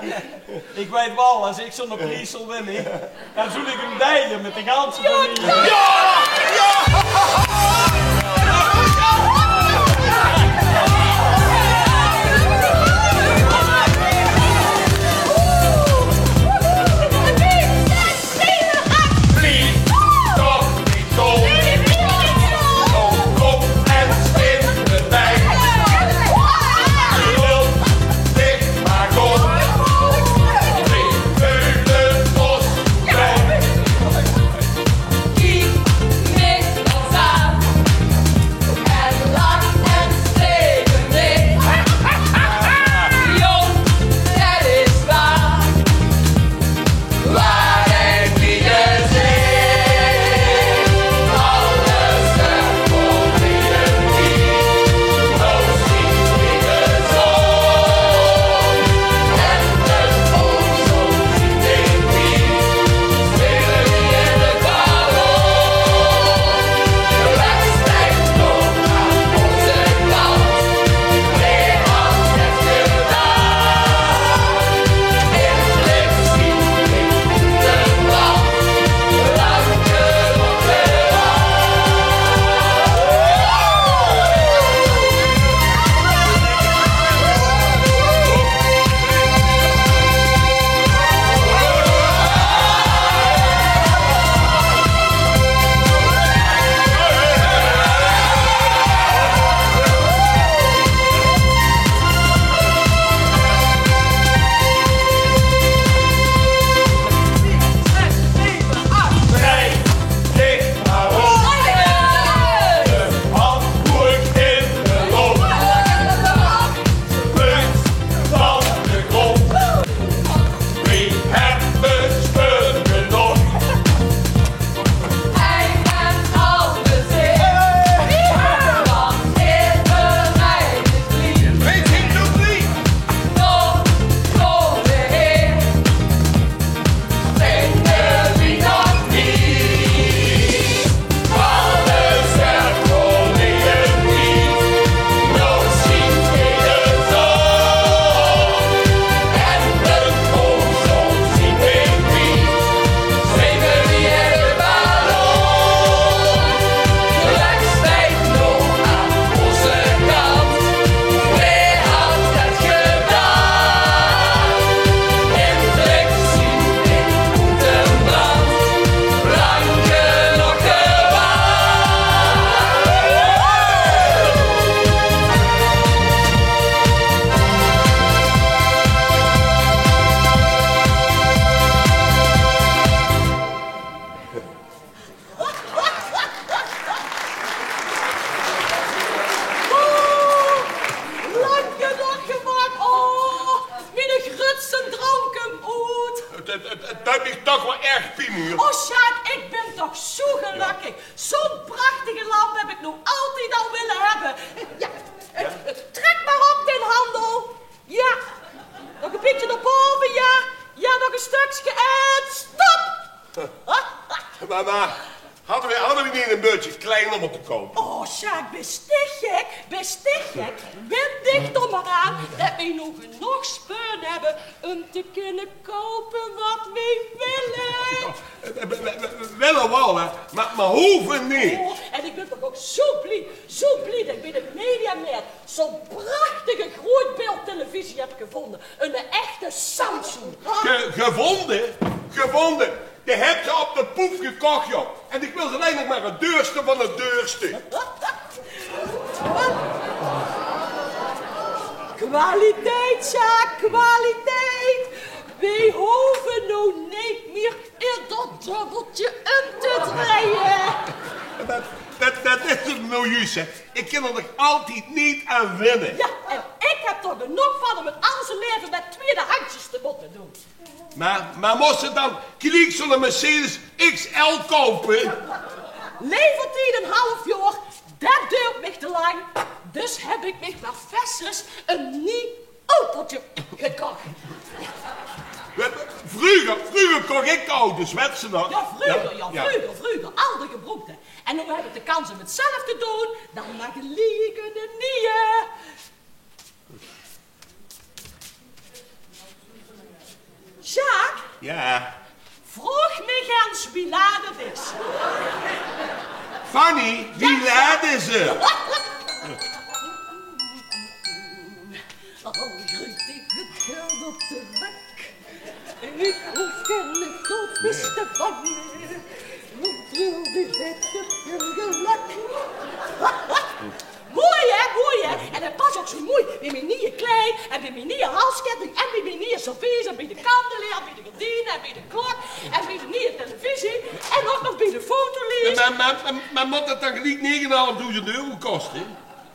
Ik weit waal, as ik zoe'n pries zal winne, dan zal ik 'm deile mit de ganse femilie. Jao, jao. Lang genóg gemaak. Oh, miene grutste droum kump oet. Het, het, het, het duit mich toch waal erg pien, huur. Oh, Sjaak, ik bin toch zoe gelökkig. Zoe'n prachtige lamp heb ik noe altied al wille hebbe. Jao, trek maar op, den handel. Jao, nog e bietje nao bove, jao. Jao, nog e stökske en stop! Mama, hadde we, hadde we neet e bietje kleiner mótte koupe? Oh, Sjaak, bis dich gek, bis dich gek? Wen dich d'r maar aan det we noe genóg speun hebbe um te kinne koupe wat we wille. Jao, we, we, we, we wille waal, hè, maar, maar hove neet. Oh, en ik bin toch ouk zoe blie, zoe blie det ik bie de Mediamarkt zoe'n prachtige groeatbeeldtelevisie heb gevonde. Ein echte Samsung. Ge-, gevonde? Gevonde? Die hebs se op de poef gekoch, joh. En ik wil ze allein nog maar het deurste van het deurste. Kwaliteit, Sjaak, kwaliteit. Weej hove noe neet mier in det dubbeltje um te drejje. Det, det, det is 't noe juus, hè. Ik kin d'r nog altied neet aan wenne. Jao, en ik heb d'r genóg van um 't ganse laeve met twieëdehandsjes te mótte doon. Maar, maar mós se dan geliek zoe'n Mercedes X L koupe? Levertied ein half jaor, det duurt mich te lang. Dus heb ik mich maar verses ein nie autootje gekoch. Vreuger, vreuger koch ik auto's, wets se nog? Jao, vreuger, jao, jao, vreuger, vreuger. Al de gebroekde. En noe heb ik de kans um 't zelf te doon, dan maar geliek eine nieje. Sjaak, ja, vraog mich ins wie laat 't is. Fanny, wie laat is 't? Al greet ich 't geld op de bank. Ich hoof gein koopjes te vange. Mien bril die zit gefiel gelak. Mooi, hè? Mooi, hè? En 't pas ouch zoe mooi bie mien nieje kleid en bie mien nieje halskètting en bie mien nieje servies en bie de kandelaer en bie de gardiene en bie de klok en bie de nieje televisie en ouch nog bie de fotolies. Mer, mer, mer, mer mót det dan geliek negenenhalfdoezend euro koste?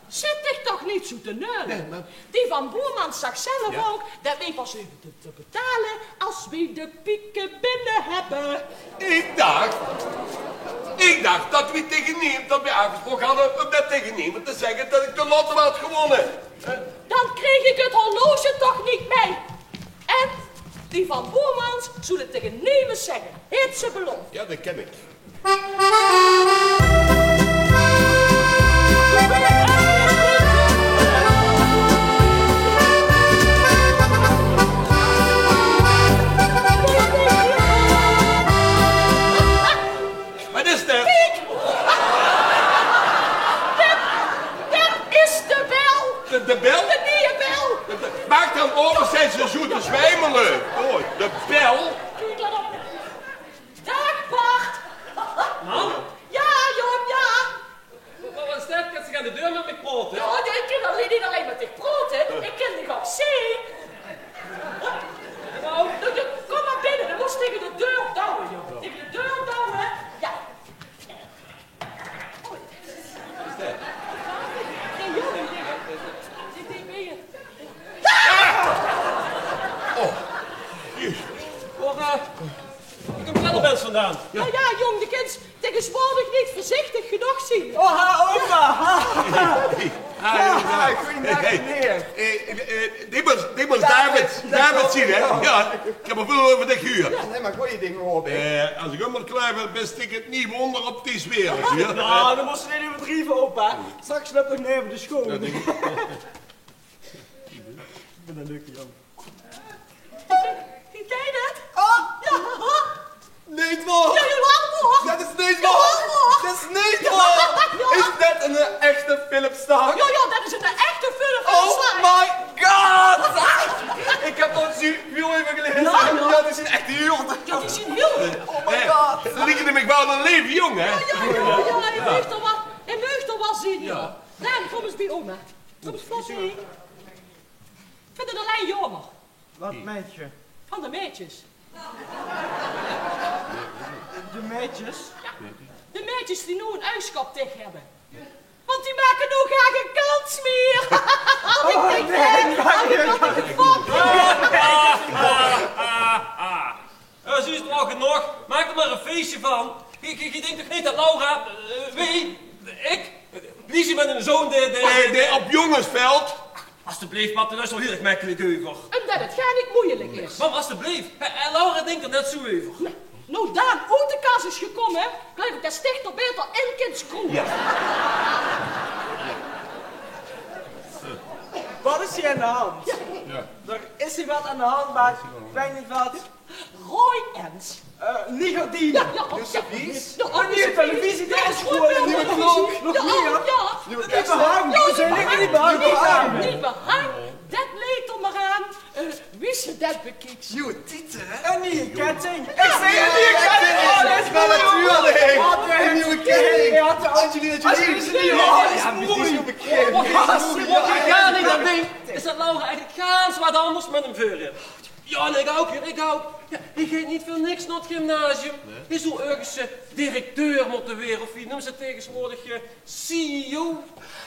Zit dich toch neet zoe te neule. Nae, mer die van Boermans zag zelf ouch det weej pas eve te, te betale as weej de pieke binne höbbe. Ich dach, ich dach det weej taenge nemes, det weej aafgesproke hadde óm det taenge nemes te zègke det ich de lotto had gewónne. Dan krieg ich 't horloge toch neet mei. En die van Boermans zól 't taenge nemes zègke. Haet ze beloofd. Ja, det kin ich. Waat is det? Piet! Det, det is de bel! De, de bel? De nieje bel! De, de, maak dan aope, zeen ze zoe te zwijmele. Oh, de bel? Daag, Bart. Mam? Ja, jóng, ja. Wa-, wa-, waat is det? Kins se aan de deur mit mich praote? Ja, ja, ich kin allein, neet allein mit dich praote. Ich kin dich ouch zeen. Hallo? Doe, doe, kóm mer binne. Doe mós taenge de deur douwe, jóng. Taenge de deur douwe. Ja. Oh, ja. Is det? Hey, jóng. Dit, dit, dit, dit. Oh, jezus. Mer, eh, wo kump det opeins vandaan? Ja, ja, jóng, de kins taegeswoordig neet veurzichtig genóg zeen. Oh, ha, opa. Ha. Hey, hey. Ah, jóng, ja. Goeiedag, meneer. Eh, eh, eh, dit waas, dit waas David. David, David zeen, hè? Ja. Ja, ich höb al väöl euver dich gehuurd. Ja, nae, mer gooj dinger, haop ich. Eh, es ich ummer klaor bön, bön ich 't nuuj wónder op dees wereld, ja. Nou, dan mós se neet euverdrieve, opa. Straks löp ich neve de sjoon. Ja, dink ich. Ich bön ein leuke jóng. Kiek, det? Oh! Ja. Neet waor! Ja, jawel, waor! Det is neet waor! Jawel, waor! Det is neet waor! Ja. Is det ein echte Philip Stark? Ja, ja, det is ein echte Philip Stark. Oh my god! Ich höb dao zoe väöl euver gelaeze. Ja, ja. Ja, die zeen ech hiel... Ja, die zeen hiel... Oh my god! Eh, det liek mich waal ein leef jóng, hè? Ja, ja, ja, ja, hae maag d'r waal, hae maag d'r waal zeen, ja. Ja. Daan, kóm ins bie oma. Kóm ins vlot hie. Ich vinj 't allein jaomer. Waat meidje? Van de meidjes. De meidjes? Ja, de meidjes die noe ein uigske op dich höbbe. Want die make noe gaar gein kans mieë. Oh, nae, nae, nae. Ja, zuus, waal genóg. Maak d'r mer ein feesje van. Geej, geej, geej dink toch neet det Laura, eh, wie, ich, blie zeen mit eine zoon dae, dae, dae op jónges vèlt? Ach, astebleef, pap, det is waal hiel erg mekkelik euver. Umdet 't gaar neet meujelik is. Mam, astebleef. Hè, Laura dink d'r net zoe euver. Noe, noe Daan oet de kas is gekómme, geluif ich det se dich d'r baeter in kins kroeme. Ja. Waat is hie aan de hand? Ja. Ja. D'r is hie waat aan de hand, mer ich weit neet waat. Roei ens. Eh, neet gardiene. Ja, ja, ja. Ein nieje televisie, det is good. Ein nieje klok. Nog mieë. Ja, ja. Nuuj behang. Veer zeen lekker nuuj behang. Nuuj behang. Det ligk d'r mer aan, eh, wie se det bekieks. Nuuj tiete, hè? Ein nieje ketting. Ich zeen ein nieje ketting. Oh, det is good. Natuurlik. Ein nieje ketting. Angelina Jolie. Angelina Jolie. Ja, precies. Waat ich gaar neet aan dink, is det Laura eigelik gans waat anders mit häör veur haet. Ja, en ich ouch, en ich ouch. Ja, hae geit neet veur niks nao 't gymnasium. Nae. Hae zów örges, eh, directeur mótte waere, of wie neump ze 't taegeswoordig, eh, C E O?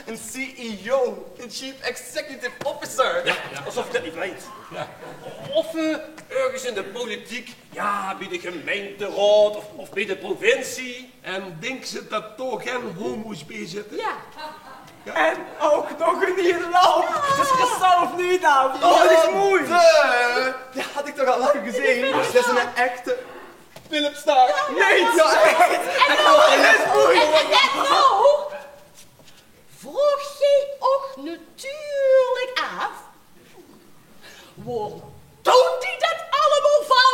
Ein C E O, ein Chief Executive Officer. Ja, ja. Esof ich det neet weit. Ja. Of, eh, örges in de politiek, ja, bie de gemeinteraod of, of bie de provincie. En dinks se det dao gein homo's bie zitte? Ja. Ja. En ouch nog ein hiel lamp. Det is gezellig neet aan. Oh, det is mooi. Ja, det had ich toch al lang gezeen. Det is ein echte Philip Stark. Ja, ja. Nae, ja, ech. En noe? En, en, en noe? Vraog geej uch natuurlik aaf: waorum doon die det allemaol van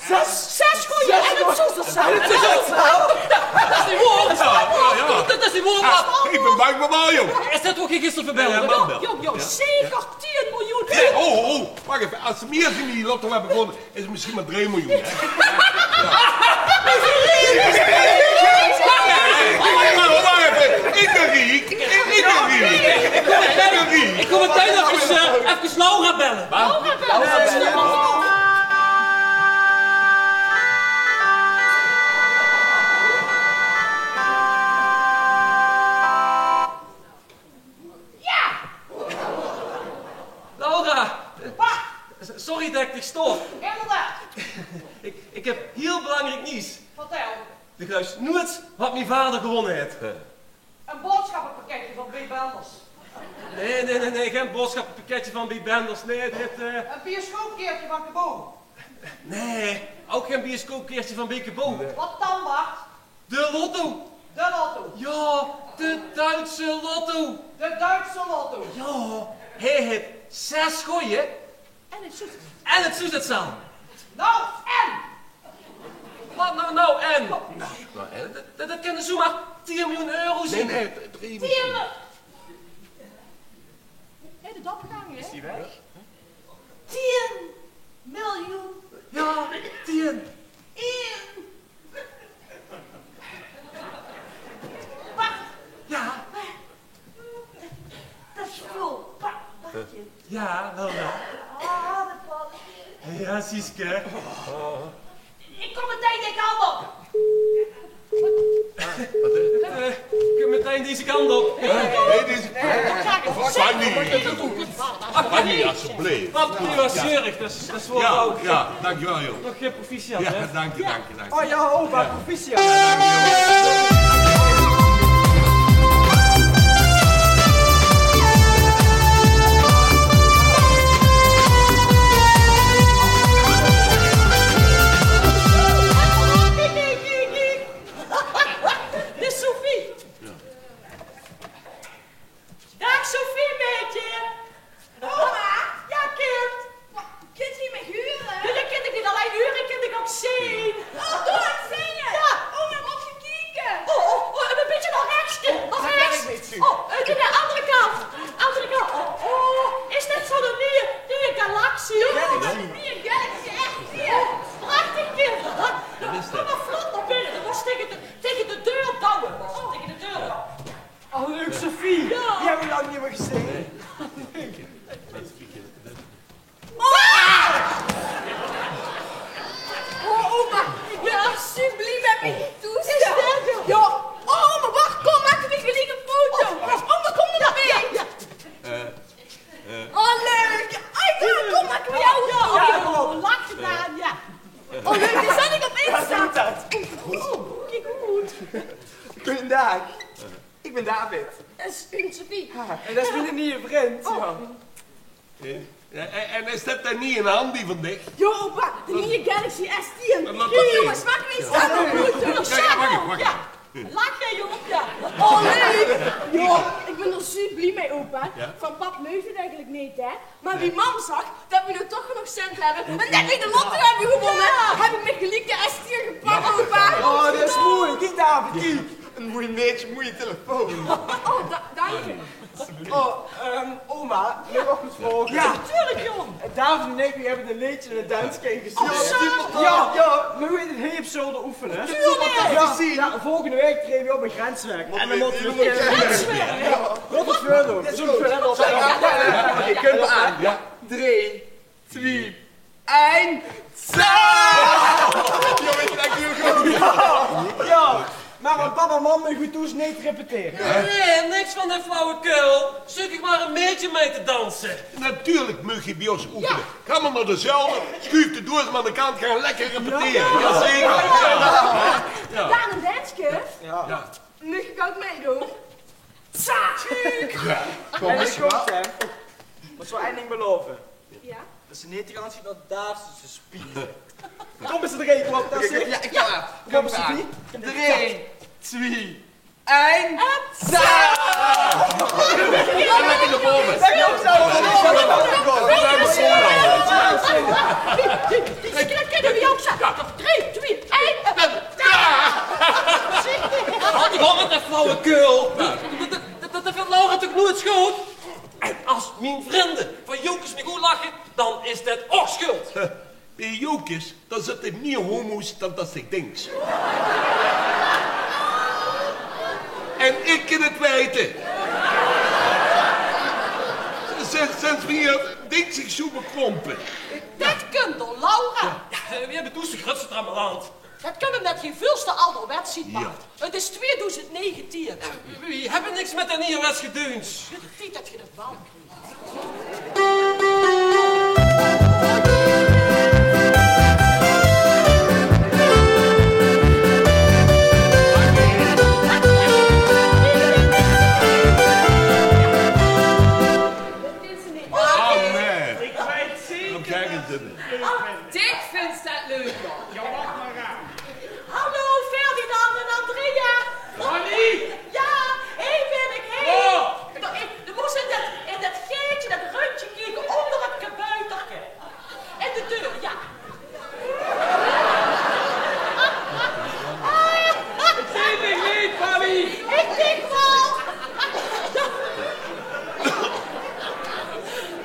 Zès, zès goje en 't soezersel. En 't soezersel. Det is neet waor. Jao, jao, jao. Det is neet waor. Ah, ich bön bang veur Mario. Is det waat geer gister verbelde? Jao, jao, jao. Jao, jao, zeker tien miljoen. Hé, ho, ho, wach effe. Es ze mieë van die lotto höbbe gewónne, is 't mesjien mer drie miljoen, hè? Wach effe, ich bön riek. Ich bön riek. Ich bön riek. Ich kóm metein effe, eh, effe Laura belle. Waat? Laura! Pa! S-, sorry det ich dich stoor. Inderdaad. Ich, ich höb hiel belangriek nuuts. Vertèl. Doe geluifs noeats waat mien vader gewónne haet. Ein boodsjappepakketje van B. Benders. Nae, nae, nae, nae, gein boodsjappepakketje van B. Benders. Nae, dit, eh, ein bioscoopkaartje van Cabot. Nae, ouch gein bioscoopkaartje van B. Cabot. Waat dan, Bart? De lotto. De lotto. Jao, de Duitse lotto. De Duitse lotto. Jao, hae haet zès goje. En 't soezersel. En 't soezersel. Nou, en? Waat nou, nou, en? Nou, en? Det, det, det kinne zoemer tien miljoen euro zeen. Nae, nae, drie miljoen. Tien mil-, Hé, de dopgang, hè? Is die weg? Tien miljoen. Jao, tien. Eén. Bart. Jao. Det is väöl. Bart, Bartje. Jao, waal jao. Ah, det vèlt. Jao, Sieske. Ich kóm metein dae kant op. Eh, ich kóm metein deze kant op. Nae, deze. Fanny. Fanny, alsjeblieft. Pap, die waas zeurig, det is, det is waal fout. Jao, dankjewel, joh. Nog gein proficiat, hè? Jao, dank je, dank je, dank je. Oh jao, opa, proficiat. Jao, dank je, joh. Dit is Sophie. Daag Sophie, maedje. Oma? Jao, kind. Kins se mich hure? Jao, det kin ich neet allein hure, ich kin dich ouch zeen. Oh, doe, zeen? Jao. Oma, mót se kieke. Oh, oh, oh, ein bietje nao rechs, kind. Nao rechs. Oh, eh, de andere kant. Andere kant. Oh, oh, is det zo'n nieje, nieje Galaxy? Jao, ein nieje Galaxy, ech nieje. Prachtig, kind. Kóm mer vlot nao binne. Det waas taenge de, taenge de deur douwe. Waas taenge de deur douwe. Oh, leuk, Sophie. Jao. Die höbbe v'r lang neet mieë gezeen. Oh! Oh, oma, ich bön ech zoe blie mit mien toestel. Jao, oh, oma, wach, kóm, make v'r geliek ein foto. Oma, kóm d'r bie. Oh, leuk. Ai, jao, kóm, make v'r ein foto. Jao, lach gedaon, jao. Oh, leuk, die zèt ich op Insta. Oh, kiek good. Goojendaag. Ich bön David. Det is Sophie. En det is miene nieje vrund. Oh. Jao. En, en is det dan neet ein handy van dich? Jao, opa, de nieje Galaxy S tien. Jao, jónges, make v'r ins same ein foto. Jao, jao, wach, wach. Lach, hè, jóng, jao. Oh, leuk. Jao, ich bön d'r zoe blie mit, opa. Jao? Van pap meuge v'r 't eigelik neet, hè? Mer wie mam zag det v'r noe toch genóg cent höbbe en det v'r de lotto höbbe gewónne, höb ich mich geliek de S tien gepak, opa. Oh, det is mooi. Kiek, David, kiek. Ein mooi maedje, mooie telefoon. Oh, da-, dank dich. Oh, ehm, oma, maag ich nog get vraoge? Jao, natuurlik, jóng. David en ich, v'r höbbe ein leedje in de danskring gezónge. Oh, zo. Jao, jao, mer v'r gaon 't hie op zolder oefene. Jao, jao, volgende waek traeje v'r op in Grenswerk. En dan mótte v'r... Grenswerk? Jao. Waat veur... Oké, kóm aan. Jao. Drie, twie, ein, zo! Jao, mer pap en mam meuge thoes neet repetere. Nae, niks van de flauwekul. Zeuk ich mer ein maedje mit te danse. Natuurlik maag geer bie ós oefene. Gaot mer nao de zolder, sjuuf de doos mer aan de kant, gaot lekker repetere. Jao, zeker. Daan, ein danske? Jao. Maag ich ouch mitdoon? Tsa! Jao. Kóm, wèts se waat? Mós waal ein dink belaove. Jao? Det se neet te gank ziet nao Daaf zien speech. Kóm, mit z'n drieje, kóm op, det is... Jao, ich kóm aan. Kóm, Sophie. Drie, twie, ein, zo! En lekker nao bove. Lekker op zo. Det kinne v'r ouch zo. Flauwekul. Dat, dat, dat, dat vindj Laura toch noeits good? En as mien vrinde van Jocus mich oetlache, dan is det och schuld. Bie Jocus, dao zitte mieë homo's dan det se dinks. En ik kin het weite. Sinds, sinds wienie dinks se zoe bekrompe? Det kump door Laura. Ja, we hebbe doe de groetste trammeland. Det kump umdet geej vuls te alderwets zeet, pap. Ja. Het is tweedoezend negentien. We, we hebbe niks met de nieërwets gedeuns. Het is tied det geej det waal kriegt. Oh, nee. Ik weit zeker det ze leuk vinjt. Ach, dich vinjs det leuk, ja. Ja, wach mer aan. Hallo, Ferdinand en Andrea. Fanny! Ja, hie bin ik, hie. Oh. D'r, d'r mós in det, in det gaetje, det rundje kieke ónder het kabuiterke. In de deur, ja. Ik zeen dich neet, Fanny. Ik dink waal.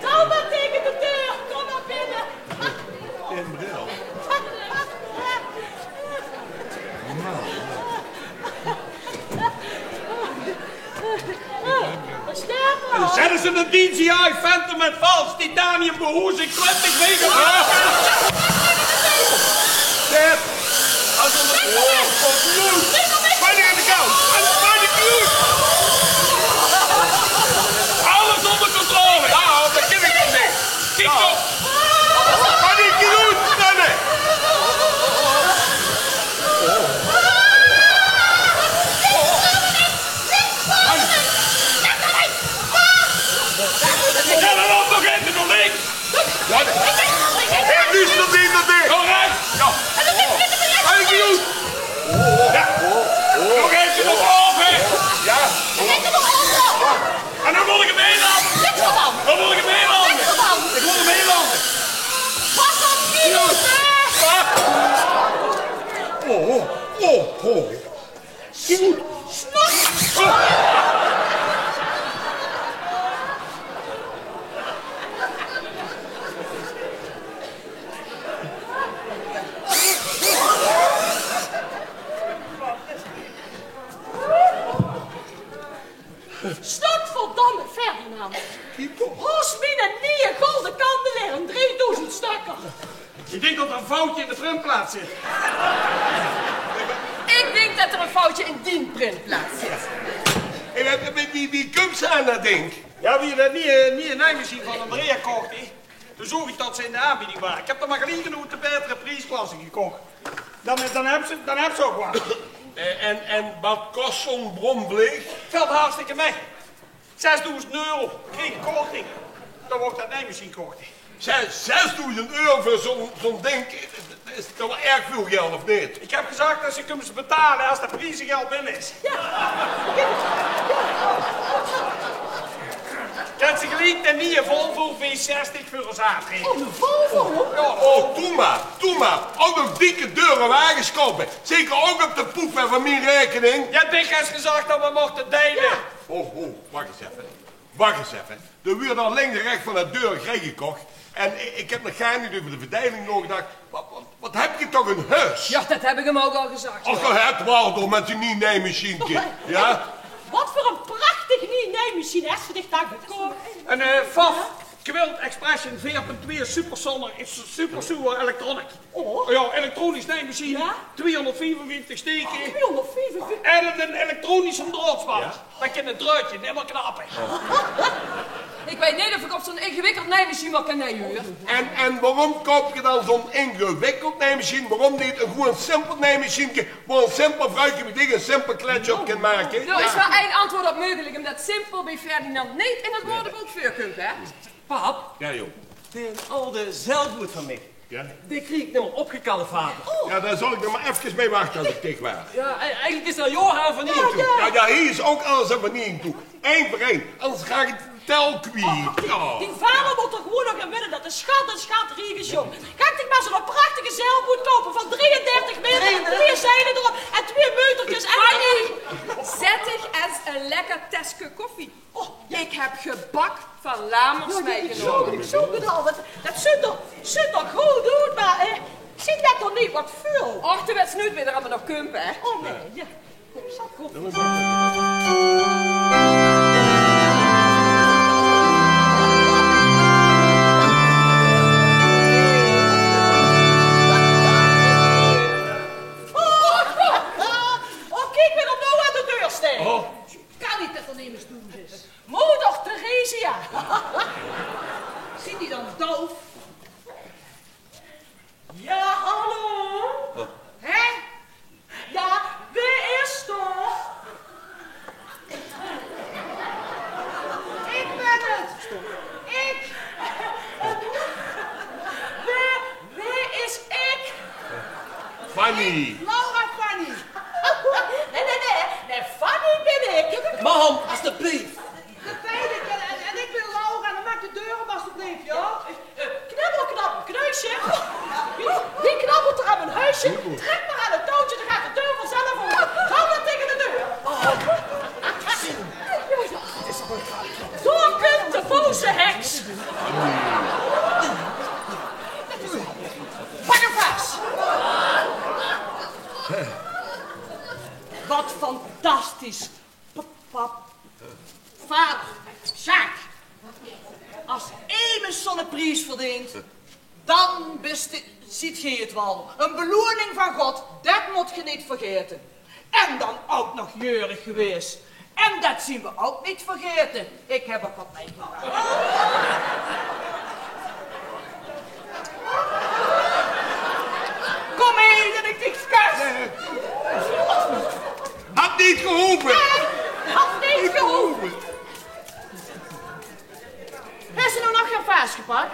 Dao mer taenge de deur, kom mer binne. Een bril. Zet eens een D J I Phantom met vals titanium behoezing twintig megawatt. Zet. Als onder de oor. Bij de kant. Bij de kant. Alles onder controle. Ja, dat ken ik nog niet. Kiek op. Paniek, kiek op. Rennen. Ja, dan loopt nog even door links. Ja, nee. Hey, nu is het erbij, erbij. Door rechts. Ja. Paniek, kiek op. Ja. Nog even naar boven. Ja. En dan wil ik hem inlaten. Dan wil ik hem inlaten. Ik wil hem inlaten. Pas op, Niels, hè. Oh, oh, oh. Snot. Snotverdomme, Ferdinand. Hoes miene nieje golde kandelaer in driedoezend stökker. Ik denk dat er een foutje in de printplaat zit. Ik dink det d'r ein foutje in dien printplaat zit. Hey, wie, wie, wie, wie kump ze aan det dink? Ja, wie ik det nieje, nieje nijmachien van Andrea kocht, hè, toen zoog ik dat ze in de aanbieding waren. Ik heb er maar gelijk een oet de betere priesklasse gekocht. Dan, dan heb ze, dan heb ze ook wat. Eh, en, en wat kost zo'n bromvleeg? Velt hartstikke mee. Zesdoezend euro. Kreeg ik korting. Dan wordt dat nijmachien gekocht. Zes, zesdoezend euro veur zo'n, zo'n dink. Det is toch waal erg väöl geld, of neet? Ik heb gezag det ze kump betale as det priezegeld binne is. Kènt ze geliek de nieje Volvo V zestig veur ós aantrèkke. Oh, de Volvo? Ja. Oh, doe maar, doe maar. Ouch nog dikke, dure wages koupe. Zeker ouch op de poep van mien raekening. Ja, dich hes gezag det we mochte deile. Ja. Oh, oh, wach ins effe. Wach ins effe. D'r wuuert al links en rechs van de deur grei gekoch. En i-, ik heb nog gaar neet euver de verdeiling naogedach. Wat, wat, wat heb ge toch ein huis? Ja, det heb ik 'm ouch al gezag, ja. Och, ge het waal door met die nie nijmachienke. Ja? Wat veur ein prachtig nie nijmachien hes se dich dan gekoch? Ein, eh, Pfaff Quilt Expression veer punt twee Super Sonar, is Super Sewer Electronic. Oh. Ja, elektronisch nijmachien. Ja? Tweehonderdvierenvijftig steken. Oh, tweehonderdvierenvijftig. En ein, ein elektronische draadspat. Ja? Dan kan het draadje nimmer knappen. Ik weit neet of ik op zo'n ingewikkeld nijmachien waal kan neje, huur. En, en waorum koup ge dan zo'n ingewikkeld nijmachien? Waorum neet ein gewoon simpel nijmachienke, wo ein simpel vruike wie dich ein simpel kletsje op kan make? Dao is maar ein antwoord op meugelik, umdet simpel bie Ferdinand neet in het woordebook veurkump, hè? Pap, ja, joh, dae alde zeilboot van mich, ja, dae krieg ik nimmer opgekalefaat. Oh. Ja, dao zal ik nog maar efkes mee wachte as ik dich waar. Ja, e-, eigenlijk is det Johan van Nienhoek. Ja, ja, hie is ouch alles aan van Nienhoek. Ein veur ein, anders raak ik de tel kwiet. Oh, die, die vader mót toch gewoon nog gaon winne det de schat ein schatriek is, jóng. Gaon dich maar zo'n prachtige zeilboot koupe van drieëndertig meter, twee zeile d'rop en twee meuterkes en... Fanny, zet dich Laat mer smijten. Zoek, zoek het al. Dat, dat zuut toch, zuut toch good oet, maar, eh, zit dat toch niet wat vuil? Och, de wet snuit weer allemaal nog kumpen, hè? Oh nee, ja. Zal goed. Oh, oh, kijk wie er nou aan de deur staat. Oh. Kan niet dat er niemand thuis is. Moeder Theresia. Zien die dan doof? Ja, hallo? Hè? Ja, wae is dao? Ik ben het. Ik. Wae, wae is ik? Fanny. Ik, Laura Fanny. Nee, nee, nee. Nee, Fanny ben ik. Mam, alstublieft. Dat weet ik. En, en, en ik ben Laura. En dan maak de deur op, alstublieft, ja? Eh, knabbel, knabbel, knuisje. Wie, wie knabbelt er aan mijn huisje? Trek maar aan het touwtje, dan gaat de deur vanzelf open. Hou dat tegen de deur. Zo komt de boze heks. Pak hem vast. Wat fantastisch. Pap, pap. Vader, Sjaak. As emes zo'n pries verdeent, dan beste, ziet geej het wal. Een beloening van God, det mot ge niet vergaete. En dan ouk nog jeurig gewaes. En det zien we ouk niet vergaete. Ik heb ouk wat meegebracht. Kom hie, det ik dich kus. Had niet gehoeven. Had niet gehoeven. Is er nou nog geen vaas gepakt?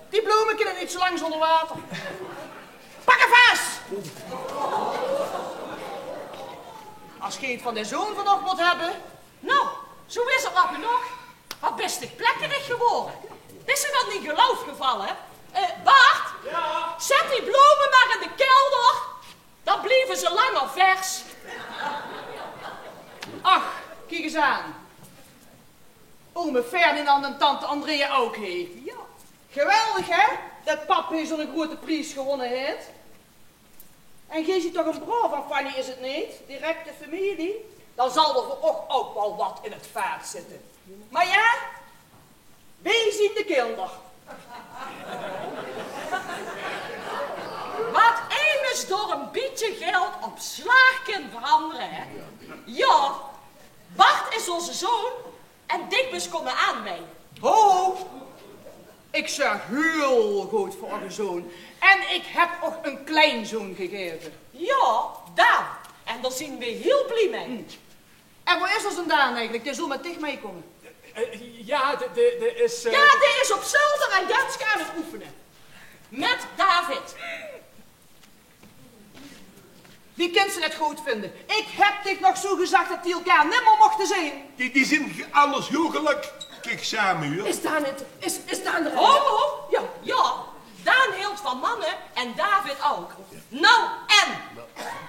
Die bloemen kunnen niet zo lang zonder water. Pak een vaas! As geej het van de zoon van nog mot hebben. Nou, zo is er al genoeg. Wat bist dich plekkerig geworden. Is er dan niet geloof gevallen? Eh, Bart, zet die bloemen maar in de kelder. Dan blieven ze langer vers. Ach, kiek eens aan. Ome Ferdinand en tante Andrea ouk, hè? Ja. Geweldig, hè? Det pap hie zo'n grote pries gewonne het. En geej ziet toch een broor van Fanny, is het niet? Directe familie. Dan zal er voor och ouk wel wat in het vaat zitten. Maar ja, Weej zien de kelder. Wat emes door een bietje geld op slaag kan veranderen, hè? Ja, Bart is onze zoon en dikwijls komen aan mij. Ho, ho. Ik zorg heel goed voor uw zoon. En ik heb ook een kleinzoon gegeven. Ja, Daan. En daar zien we heel blij mee. Hm. En wo is ós Daan eigelik? Dae zoel mit dich mitkomme. Eh, ja, de, de, de is, eh, ja, dae is op zolder en danske aan het oefene. Mit David. Wie kins se det good vinde? Ik heb dich nog zoe gezag det die elkaar nimmer mochte zeen. Die, die zien ge-, anders heel gelökkig same, huur. Is Daan het, is, is Daan de... Ho, ho, ja, ja. Daan hilt van manne en David ouk. Nou, en?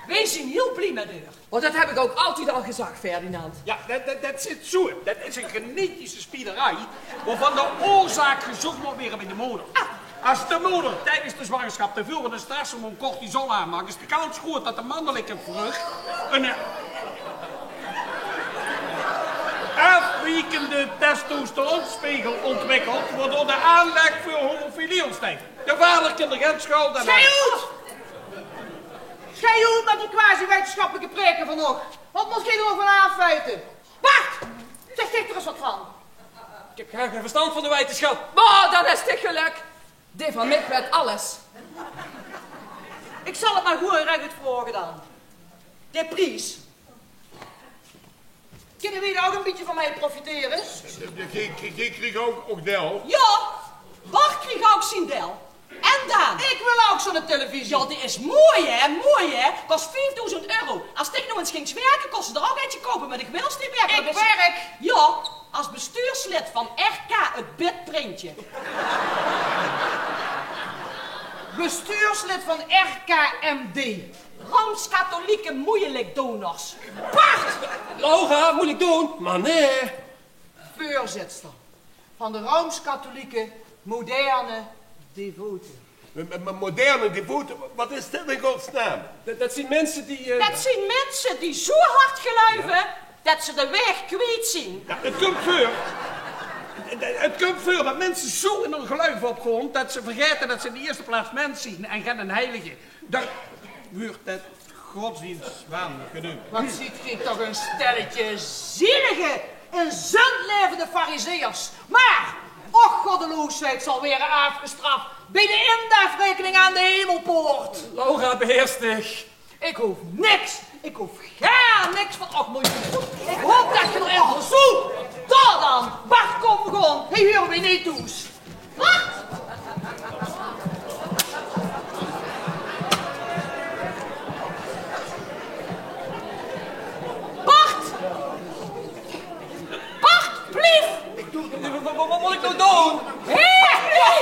Weej zien heel blie mit häör. Oh, det heb ik ouk altied al gezag, Ferdinand. Ja, det, det, det zit zoe. Det is een genetische spielerij, wovan de oorzaak gezocht mot waere bij de moder. As de moder tijdens de zwangerschap te veel van de stress hormoon cortisol aanmaak, is de kans groot det de mannelijke vrucht een, eh, afwijkende testosteronspiegel ontwikkelt, waardoor de aanleg voor homofilie ontstijgt. De vader kan d'r gen schuld aan hebbe. Schei oet! Schei oet mit die quasi-wetenschappelijke preke van nog. Wat mot geej d'r nog van aafweite? Bart! Zeg dich d'r ens wat van. Ik heb geen verstand van de wetenschap. Bah, det is toch gelök. Dae van Mick weet alles. Ik zal het maar gewoon rech oet vraoge dan. De pries. Kinne weej d'r ouk een bietje van mei profitere? Geej, geej, geej kriegt ouk, ouk deil? Ja, Bart kriegt ouk zien deil. En Daan? Ik wil ouk zoe'n televisie. Ja, die is mooi, hè? Mooi, hè? Kost viefdoezend euro. As ik nog ens ging werke, kos se d'r ouk eentje koupe, maar ik wil niet werke. Ik werk. Ja, as bestuurslid van R K het Bitprintje. Bestuurslid van R K M D. Rooms-katholieke moeilijkdoners. Bart! Laura, moeilijk doen, maar nee. Voorzitter. Van de rooms-katholieke moderne devoten. M-, m-, moderne devoten? Wat is dit in godsnaam? Dat, dat zien minse die, eh, Dat zien minse die zoe hard geluive dat ze de waeg kwiet zien. Ja, het kump veur. Het, het kump veur dat minse zoe in hun geluif opgaon dat ze vergaete dat ze in de ierste plaats mins zien en gen heilige. Dat wuuert de godsdienstwaan geneump. Wat ziet geej toch een stelletje zielige en zundlevende farizeërs. Maar och, goddeloosheid zal were aafgestraf bij de indaafrekening aan de hemelpoort. Laura, beheers dich. Ik hoof niks. Ik hoof gaar niks van och, miljoen. Ik hoop dat ge er in verzoek. Dao dan, Bart, kom, we gaon. Hie hure we neet thoes. Bart! Bart! Bart, blief! Wa-, wa-, wa-, wat mót ich noe doon? Hé, blief!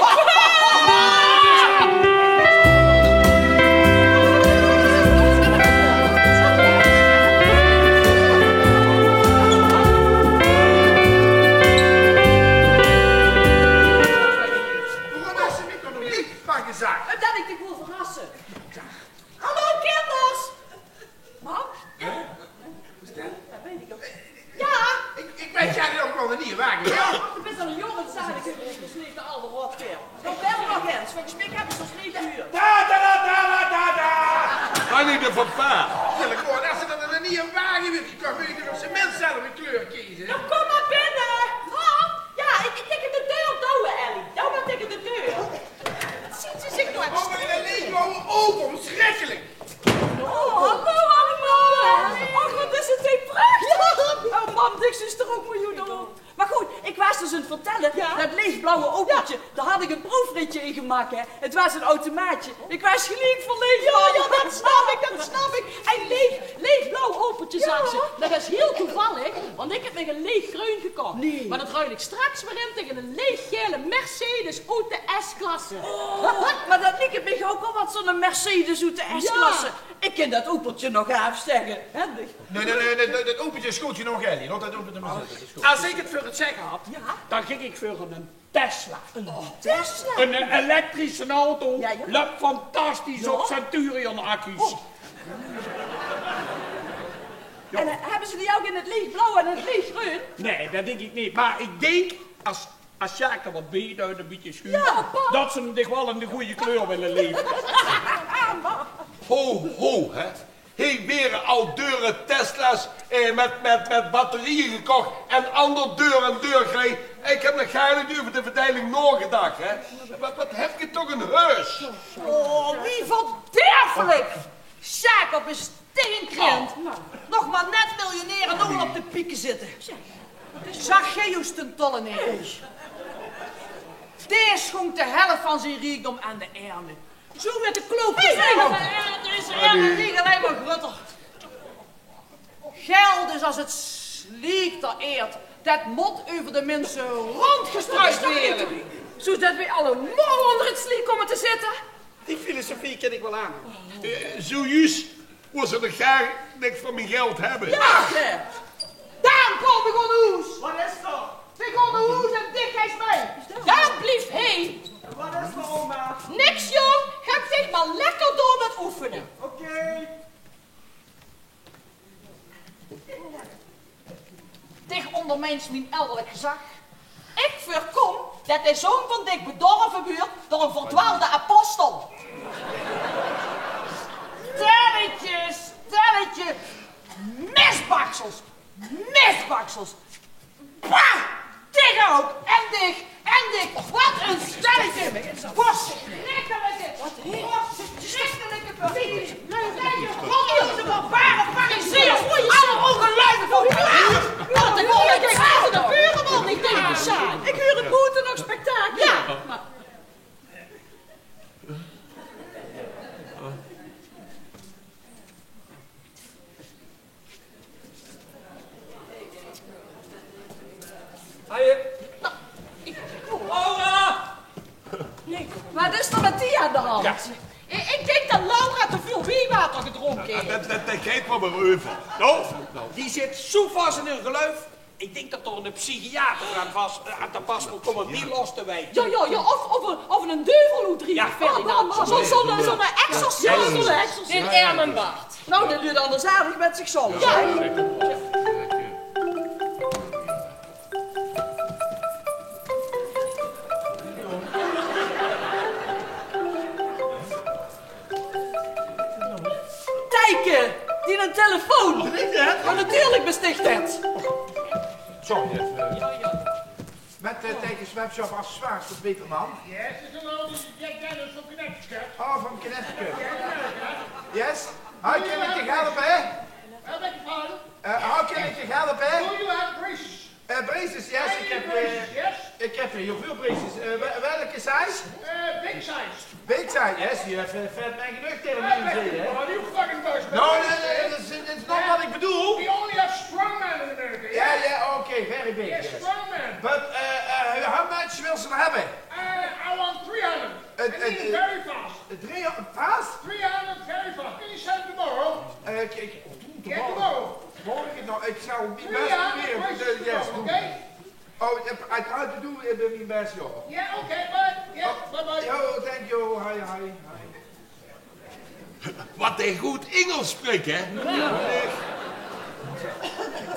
Waorom has se mich dao nog neet van gezag? Umdat ich dich wól verrasse. Hallo, kinders! Mam? Hè? Wat is dat? Dat weit ich ouch. Ja! Ich, ich weit eigelik ouch waal de nieje wage, ja. Och, doe bis al ein jóng en zalig, ich höb dich dus neet de alde rot weer. Nog waal nog ins, want ich höb 't dus neet gehuurd. Da, da, da. Annie de papa. Wil ich gewoon, as se dan eine nieje wage wils, ich kan wete of se minse zelf ein kleur keze. Dan kom maar binne. Mam? Ja, ich, ich tèkke de deur toe, Ellie. Doe maar tèkke de deur. Wat zien ze zich nou aan het... Oh, maar dat is gewoon open, schrikkelijk. Oh, hallo allemaol. Och, wat is 't hie prachtig. Oh, mam, dich zuus d'r ouch mooi oet. Maar good, ich waas dus aan 't vertèlle, ja, dat leechblauwe opertje, dao had ich ein proefritje in gemaak, hè. 't Waas ein automaatje. Ich waas geliek verleef. Ja, ja, dat snap ich, dat snap ich. Ein leech, leechblauw opertje, zaag ze. Dat is hiel toevallig, want ich höb mich ein leechgreun gekoch. Nee. Maar dat ruil ich straks weer in taenge eine leechgaele Mercedes oet de S-klasse. Oh, maar dat liek mich ouch al wat, zoe'n Mercedes oet de S-klasse. Ja. Ich kin dat opertje nog aafzegge. Hendig. Nee, nee, nee, nee, dat, dat opertje is good genóg, Ellie. Laot dat opertje maar zitte, dat is good. As ich 't veur 't zègke had, ja, dan ging ich veur eine Tesla. Ein Tesla? Ein, eh, elektrische auto. Ja, ja. Löp fantastisch op Centurion-accu's. Oh. Ja. En, eh, höbbe ze die ouch in 't leechblauw en in 't leechgreun? Nee, dat dink ich neet. Maar ich dink, as, as Sjaak d'r wat bie duit, ein bietje sjuur, ja, dat ze 'm dich waal in de gooj kleur wille levere. Ho, ho, hè. Hie waere al deure Tesla's, eh, mit, mit, mit batterieje gekoch en anger deur en deur grei. Ich höb nog gaar neet euver de verdeiling naogedach, hè. Wat, wat höb geej toch ein heus. Oh, wie verderfelijk. Sjaak op ein steenkrent. Oh, nou. Nog maar net miljonair en noe al op de pieke zitte. Zag geej oes ten tolle neet. Dees schonk de helf van zien riekdom aan de erme. Zoe wuuert de kloof. Hey, hey, hey, hey, deze erme riek allein maar grutter. Geld is as 't sliek der eerd. Dat mót euver de minse rondgestruid waere. Zoedet weej allemaol ónger 't sliek kómme te zitte. Die filosofie kin ich waal aan. Eh, zoejuus wól ze nog gaar niks van mien geld höbbe. Ja, hè. Daan, kóm, weej gaon nao hoes. Wat is d'r? Weej gaon nao hoes en dich geis mei. Daan blief hie. Wat is d'r, oma? Niks, jóng. Gaon dich maar lekker door mit oefene. Oké. Dich óndermijns mien elderlik gezag. Ich veurkóm det de zoon van dich bedorve wuuert door ein verdwaaldje apostel. Telletjes, telletje mesbaksels, mesbaksels. Bah! Dich ouch! En dich! En dich! Wat ein stelletje! Wat schrikkelijk is dit! Wat schrikkelijke vernieling! Goddeloze, barbare farizeeërs! Allemaol geluive van... Wat ein ongeluk! Laot de buurman neet in de zaak! Ich huur 't boete nog spektakel. Ja, maar... Haje. Laura! Nee, wat is d'r mit die aan de hand? Ja. Ich, ich dink det Laura te väöl wiewater gedrónke haet. Det, det, det geit waal weer euver. Nou, die zit zoe vas in häör geluif. Ik dink det d'r eine psychiater aan vas, eh, aan te pas mót kómme óm die los te wieke. Ja, ja, ja, of, of ein, of eine deuvel oetdrieve, Ferdinand. Zo'n, zo'n, zo'n exorcist. Ja, zo'n exorcist. In erm en baard. Nou, det duit anders aardig mit zich zelf. Ja. Tijke, dien telefoon. Bön ich det? Mer natuurlik bös dich det. Sorry, effe. Mit, eh, Tijke's Webshop accessoires veur Peterman. Yes, is er nou die Jack Daniels van Connecticut? Oh, van Connecticut. Yes? How can I help you? Beg your pardon? Eh, how can I help you? Do you have braces? Eh, braces, yes. Ik heb, eh, ik heb, eh, heel veel braces. Eh, wel-, welke size? Eh, big size. Big size, yes. You have, eh, fat man genoeg tegen mij gezegd, hè? No, no, no, dat is, dat is nog wat ik bedoel. We only have strong men in America. Yeah, yeah, okay, very big, yes. Strong men. But, eh, eh, how much wil ze er hebben? Eh, I want three hundred. I need it very fast. Three hundred fast? Three hundred very fast. Can you send tomorrow? Eh, ik, ik, tomorrow. Morgen, nou, ik zal mijn best proberen. Three hundred, yes, tomorrow, okay? Oh, I try to do, eh, mien best, ja. Yeah, okay, bye. Yeah, bye-bye. Yo, thank you. Hi, hi, hi. Wat 'n good Ingels sprik, hè?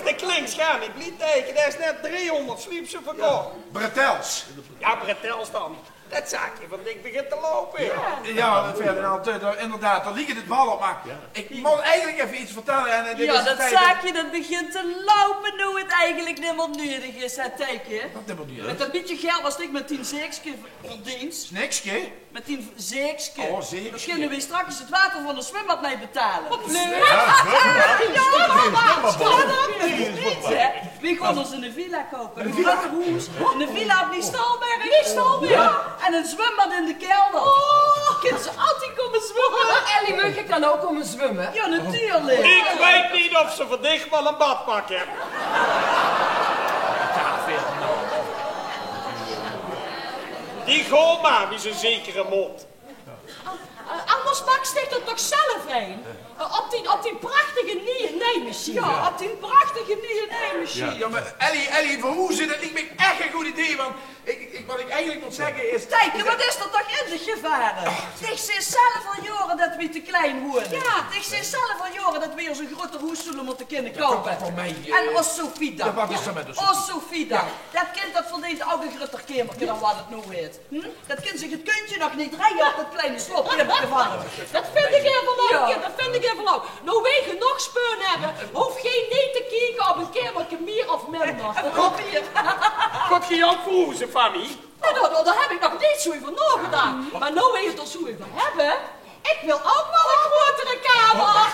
Det klink gaar neet blie, Tijke. D'r is net driehonderd sliepse verkoch. Bretels. Ja, bretels dan. Det zaakje van dich begint te loupe. Ja, Ferdinand, eh, inderdaad, dao ligk 't waal op, mer ik mót eigelik effe get vertelle. En, eh, det zaakje det begint te loupe noe 't eigelik nimmer nudig is, hè, Tijke? Wat nimmer nudig? Mit det bietje geld wat ik mit dien zeekske verdeens. Nikske? Mit dien zeekske. Oh, zeekske. Dao kinne we straks 't water van 't zwumbad mei betale. Wat leuk. Ja, zwumbad. Ja, zwumbad. Hè? We gaon ós 'n villa koupe. 'n Groter hoes. 'n Villa op Niestalberg. Niestalberg. Ja. En 'n zwumbad in de kelder. Oh. Kins se altied kómme zwumme. Ellie Mugge kan ouk kómme zwumme. Ja, natuurlik. Ik weit neet of ze veur dich waal 'n badpak hebbe. Die gaon mer, wie ze zeker mót. Eh, anders maaks dich d'r toch zelf ein. Eh, op die, op die prachtige nieje nijmachien. Ja, op die prachtige nieje nijmachien. Ja, mer Ellie, Ellie, verhoeze, det liek mich ech ein good idee, want ik, ik, wat ik eigelik mót zegge is... Tijke, wat is d'r toch in dich gevare? Dich zees zelf al jaore det we te klein woeëne. Ja. Dich zees zelf al jaore det we ós 'n groter hoes zólle mótte kinne koupe. En ós Sophie dan. Ja, wat is d'r mit ós Sophie? Ós Sophie dan. Ja. Det kind det verdeent ouk 'n groter kamerke dan wat 't noe haet. Hm? Det kin zich 't kindje nog neet drejje op det kleine slaopkamerke van häöm. Det vind ik effe leuk, ja. Det vind ik effe leuk. Noe we genóg speun hebbe, hoof geej neet te kieke op ein kamerke mier of minder. Det kómp hie. Kómp geej ouk verhoeze, Fanny? Ja, dao, dao, dao heb ik nog neet zoe euver naogedach. Mer noe we 't d'r zoe euver hebbe, ik wil ouk waal ein grotere kamer.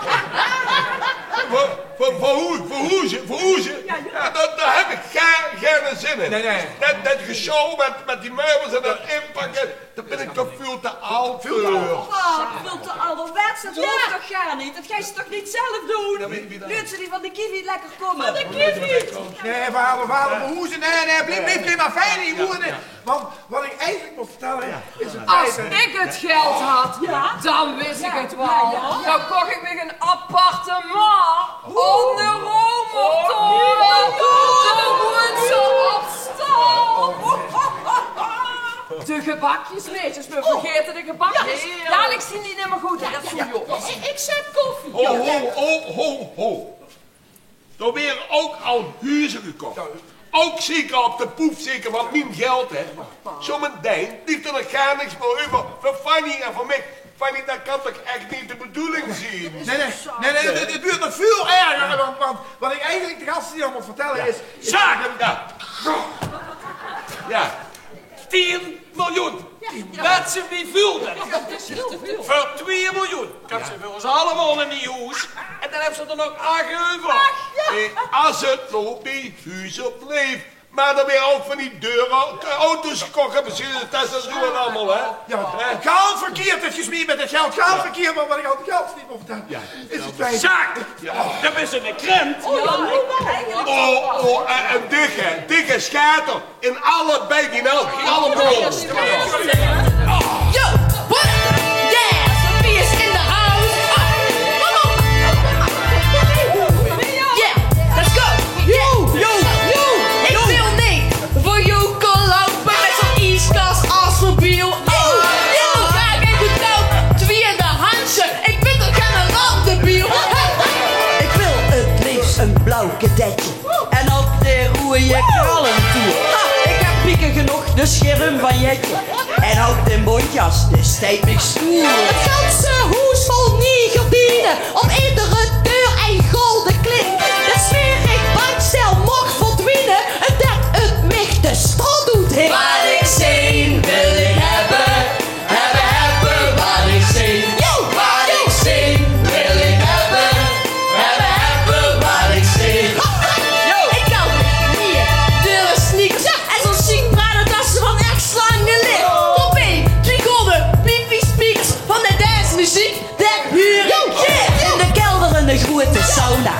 Ver-, ver-, verhoe-, verhoeze, verhoeze. Ja, ja. Ja, dao, dao heb ik gaar geine zin in. Nae, nae. Det, det gesjouw mit, mit die meubels en det inpakke, dao bin ik toch väöl te aad veur. Väöl te aad. Pap, väöl te alderwets. Det hoof toch gaar neet? Det geis se toch neet zelf doon? Ja, wie, wie dan? Laot ze die van de Kievit lekker kómme. Van de Kievit! Nae, vader, vader, verhoeze. Nae, nae, blief, blief, blief mer fijn hie woeëne. Want wat ik eigelik mót vertelle is 't feit det... As ik 't geld had, dan wis ik 't waal. Dan koch ik mich ein appartement aan de Romertoren. Dan woeëns se op stal. De gebakjes, meisjes, we vergaete de gebakjes. Dalik zien die nimmer good, hè. Det is zoe, joh. Ik, ik zet koffie. Ho, ho, ho, ho, ho. D'r waere ouk al huze gekoch. Ouk zeker op de poef, zeker van mien geld, hè. Zometein blief d'r nog gaar niks mier euver veur Fanny en veur mich. Fanny, det kan toch ech neet de bedoeling zien? Nae, nae, nae, nae, 't, 't wuuert nog väöl erger, want, want wat ik eigelik de ganse tied al mót vertelle is, is... Sjaak! Ja. Ja. Tien miljoen. Ja. Wets se wie väöl det is? Veur twee miljoen koups se veur ós allemaol ein nuuj hoes. En dan höbs se d'r nog ach euver. Ach, ja. Eh, as 't noe bie huze bleef. Mer d'r waere ouk van die deure, eh, auto's gekoch, hè, Mercedes, Tesla's, noem 't allemaol, hè. Ja, hè? Gaar verkeerd, 't gesmied mit 't geld. Gaar verkeerd, mer wat ik altied geld neet mót vertelle. Ja. Is 't fijn. Sjaak! Ja. Det is ein krent. Oh, ja, ik, ik... Oh, oh, en, en dikke, dikke schater. In allebei die melk, allemaol. Yo, what? Yeah, Sophia's in the house. Ah, come on. Yeah, let's go. Yeah, yo, yo. Sjerm van Jetje. En ouch de bóntjas, die steit mich stoer. 't Ganse hoes vol negerdiene, op edere deur ein golde klink. Det smerig bankstel moch verdwiene, en det 't mich de strot oet hing. Wat ik zeen, wil ik hebbe. Hebbe, hebbe, wat ik zeen. Yo, wat ik zeen, wil ik hebbe. Hebbe, hebbe, wat ik zeen. Yo, ik kan neet. Dure sneakers. Ja, en zo'n chic Prada-tasse van echt slangenlip. Op één, drie golde wifi-speakers van de dancemuziek. Det huur ik. In de kelder een grote sauna.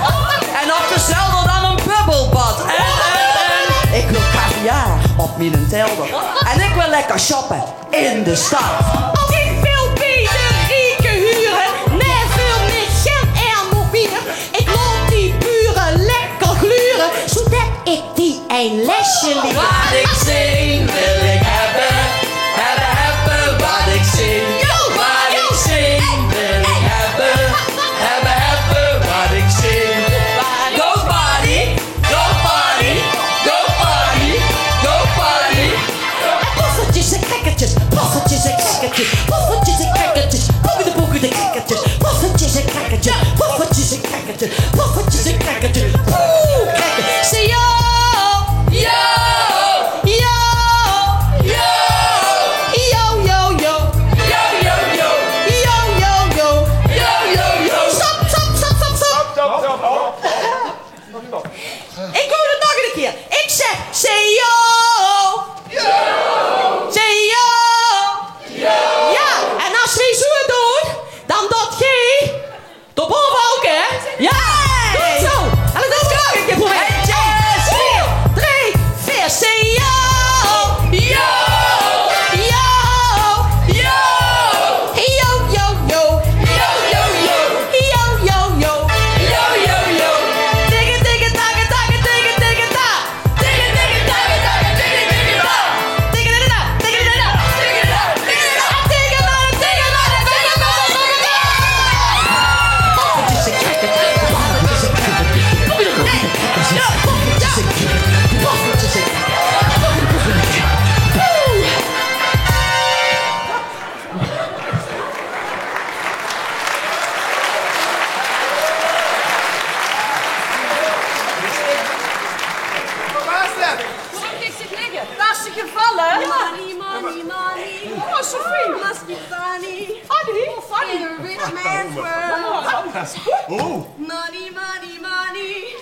En op de zolder dan een bubbelbad. En, en, en ik wil kaviaar op mienen telder. En ik wil lekker shoppen in de stad. Of ik wil bie de rieke hure, nae, veur mich gen ermoed mier. Ik laot die bure lekker glure, zoedet ik die ein lesje lier. Wat ik zeen, wil ik hebbe. Hebbe, hebbe, wat ik zeen. Yo, wat ik zeen, wil ik hebbe. Hebbe, hebbe, wat ik zeen. Go party, go party, go party, go party. Poffertjes en crackertjes, poffertjes en crackertjes, poffertjes en crackertjes, poegedepoegedekrikkertjes, poffertjes en crackertjes, poffertjes en crackertjes, poffertjes en crackertjes, poeh, crackertjes. Zeen yo! Yo! Yo! Yo! Yo, yo, yo! Yo, yo, yo! Yo, yo, yo! Yo, yo, yo! Stop, stop, stop, stop, stop! Stop, stop, stop! Ik doon 't nog eine kier. Ik zeg: zeen yo! Zeen yo! Ja, en as weej zoe doon, dan doot geej de bove ouch, hè? Ja! Good zo! En dan doon ik nog eine kier veur mich. Ein, twee, drie, veer. Zeen yo! Yo! Yo! Yo! Yo, yo, yo. Yo, yo, yo. Yo, yo, yo. Yo, yo, yo. Tikke, tikke, takke, takke, tikke, tikke, ta. Tikke, tikke, takke, takke, tikke, tikke, ta. Tikke, tikke, ta. Tikke, tikke, ta. Tikke, tikke, ta. Tikke, tikke, ta. Waat waas det? Waorom geit ze ligke? Waas ze gevalle? Money, money, money. Oh, Sophie. Must be funny. Funny? Oh, funny. In a rich man's world. Oh. Money, money, money.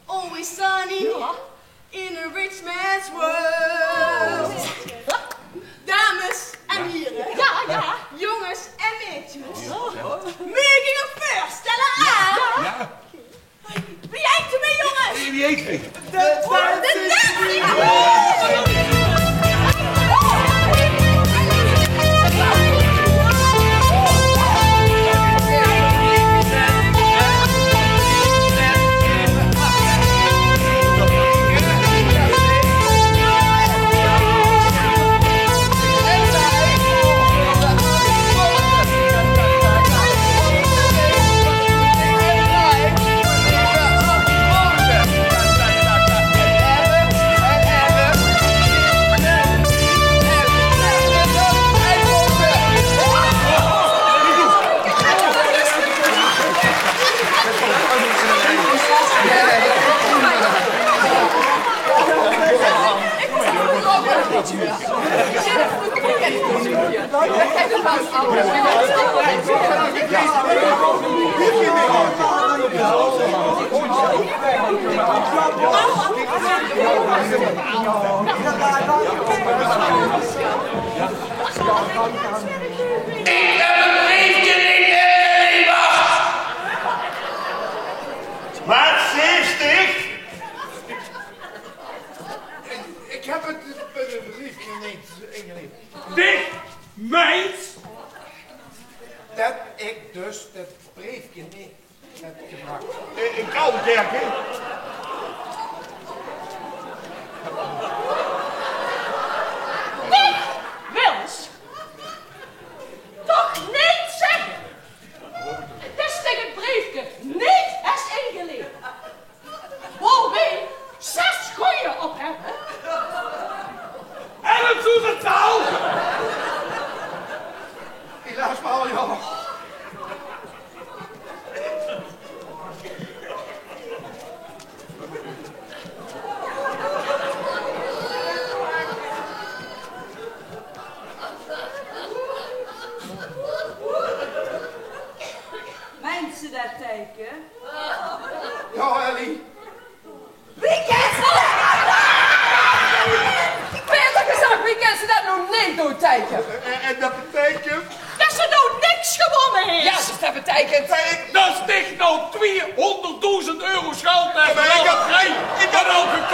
Always sunny. Ja. In a rich man's world. Dames en hiere. Ja, ja. Jónges en maedjes. Maag ich uch veurstelle aan? Ja. Wie heite veer, jónges? Wie heite veer? De, de, de Dancing Queens. Ich höb ein breefke neet ingeleverd. Waat zaes dich? Ich höb 't, eh, breefke neet ingeleverd. Dich meins det ich dus det breefke neet höb gekrege? Eh, in Koude Kerk, hè? Dich wils toch neet zègke det dich 't breefke neet höbs ingeleverd? Wao weej zès goje op höbbe. En 't Kins se det teike? Jao, Ellie. Wie kins se det? Beter gezag, wie kins se det noe neet doon teike? En, en det beteikent? Det se noe niks gewónne höbs. Jao, dus det beteikent... Det ich noe twiehóngerddoezend euro schuld höb. Jao, mer ich höb, ich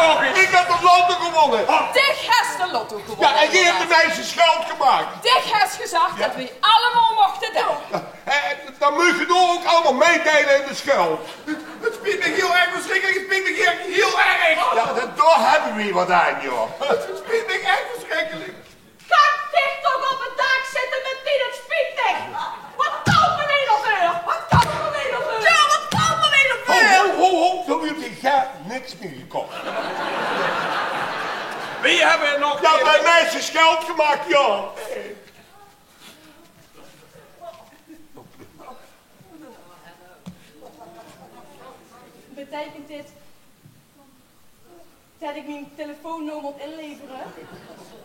höb, ich höb de lotto gewónne. Dich höbs de lotto gewónne. Jao, en geer höb de meiste schuld gemaak. Dich höbs gezag det weej allemaol mochte doon. Jao, hè, dan mót geer noe ouch allemaol mitdeile in de schuld. Het, het spiet mich hiel erg versjrikkelik, het spiet mich ech hiel erg. Jao, da-, dao höbbe weej get aan, jao. Het spiet mich ech versjrikkelik. Gaot dich toch op het daak zitte, Martien, het spiet mich. Waat koupe weej nog veur? Waat koupe weej nog veur? Jao, waat koupe weej nog veur? Ho, ho, ho, ho, zo wuuert hie niks mieë gekoch. Weej höbbe nog... Jao, de meiste schuld gemaak, jao. Beteikent dit det ich mien telefoon noe mót inlevere?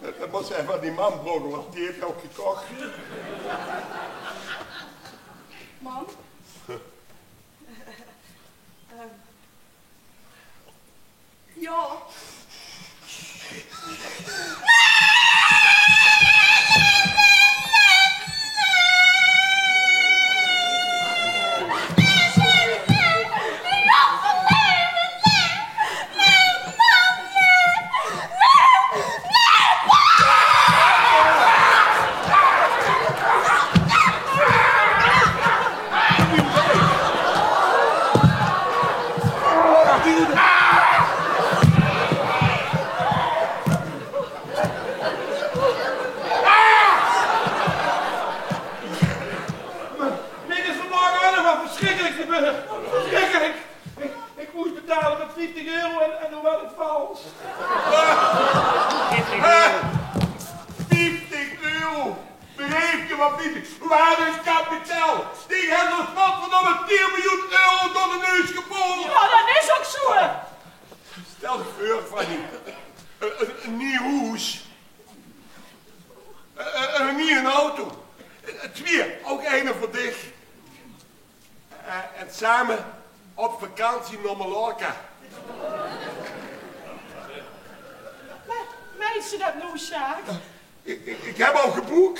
Det, det mós se effe aan die mam vraoge, want die haet 'm ouch gekoch. Mam? Ehm, Jao. Dit is vanmorge ouch nog get versjrikkelik gebeurd. Versjrikkelik. Ich, ich mós betale mit vieftig euro en, en noe waas het vals. Hè? Vieftig euro? Begriep geer waat vieftig? Waat ein kapitaal! Die höbbe ós godverdomme tieën miljoen euro door de neus geboord! Jao, det is ouch zoe, hè. Stel dich veur, Fanny. Ein, ein, ein nuuj hoes. Ein, ein, ein nuuj auto. Twieë, ouch eine veur dich. Eh, en same op vakantie nao Mallorca. Me-, meins se det noe, Sjaak? Ich, ich, ich höb al gebook.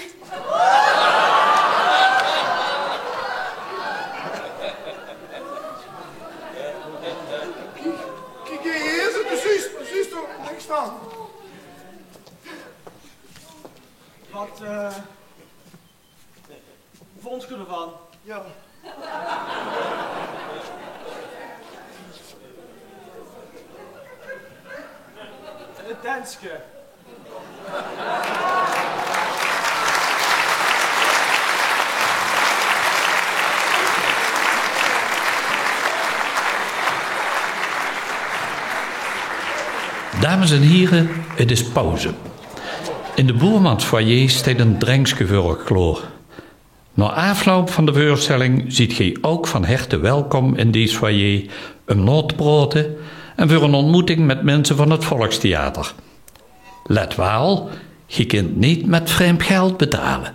Kiek, kiek, hie is het precies, precies toch niks van. Waat, eh, Vónds se d'rvan? Jao. Het denske. Dames en hiere, het is pauze. In de Boermansfoyer steit ein drenkske veur uch klaor. Nao aafloup van de veurstelling zeet geej ouch van herte welkom in dees foyer um nao te praote en veur ein ontmoeting mit minse van het Volkstheater. Let waal, geej kint neet mit vreemd geld betale.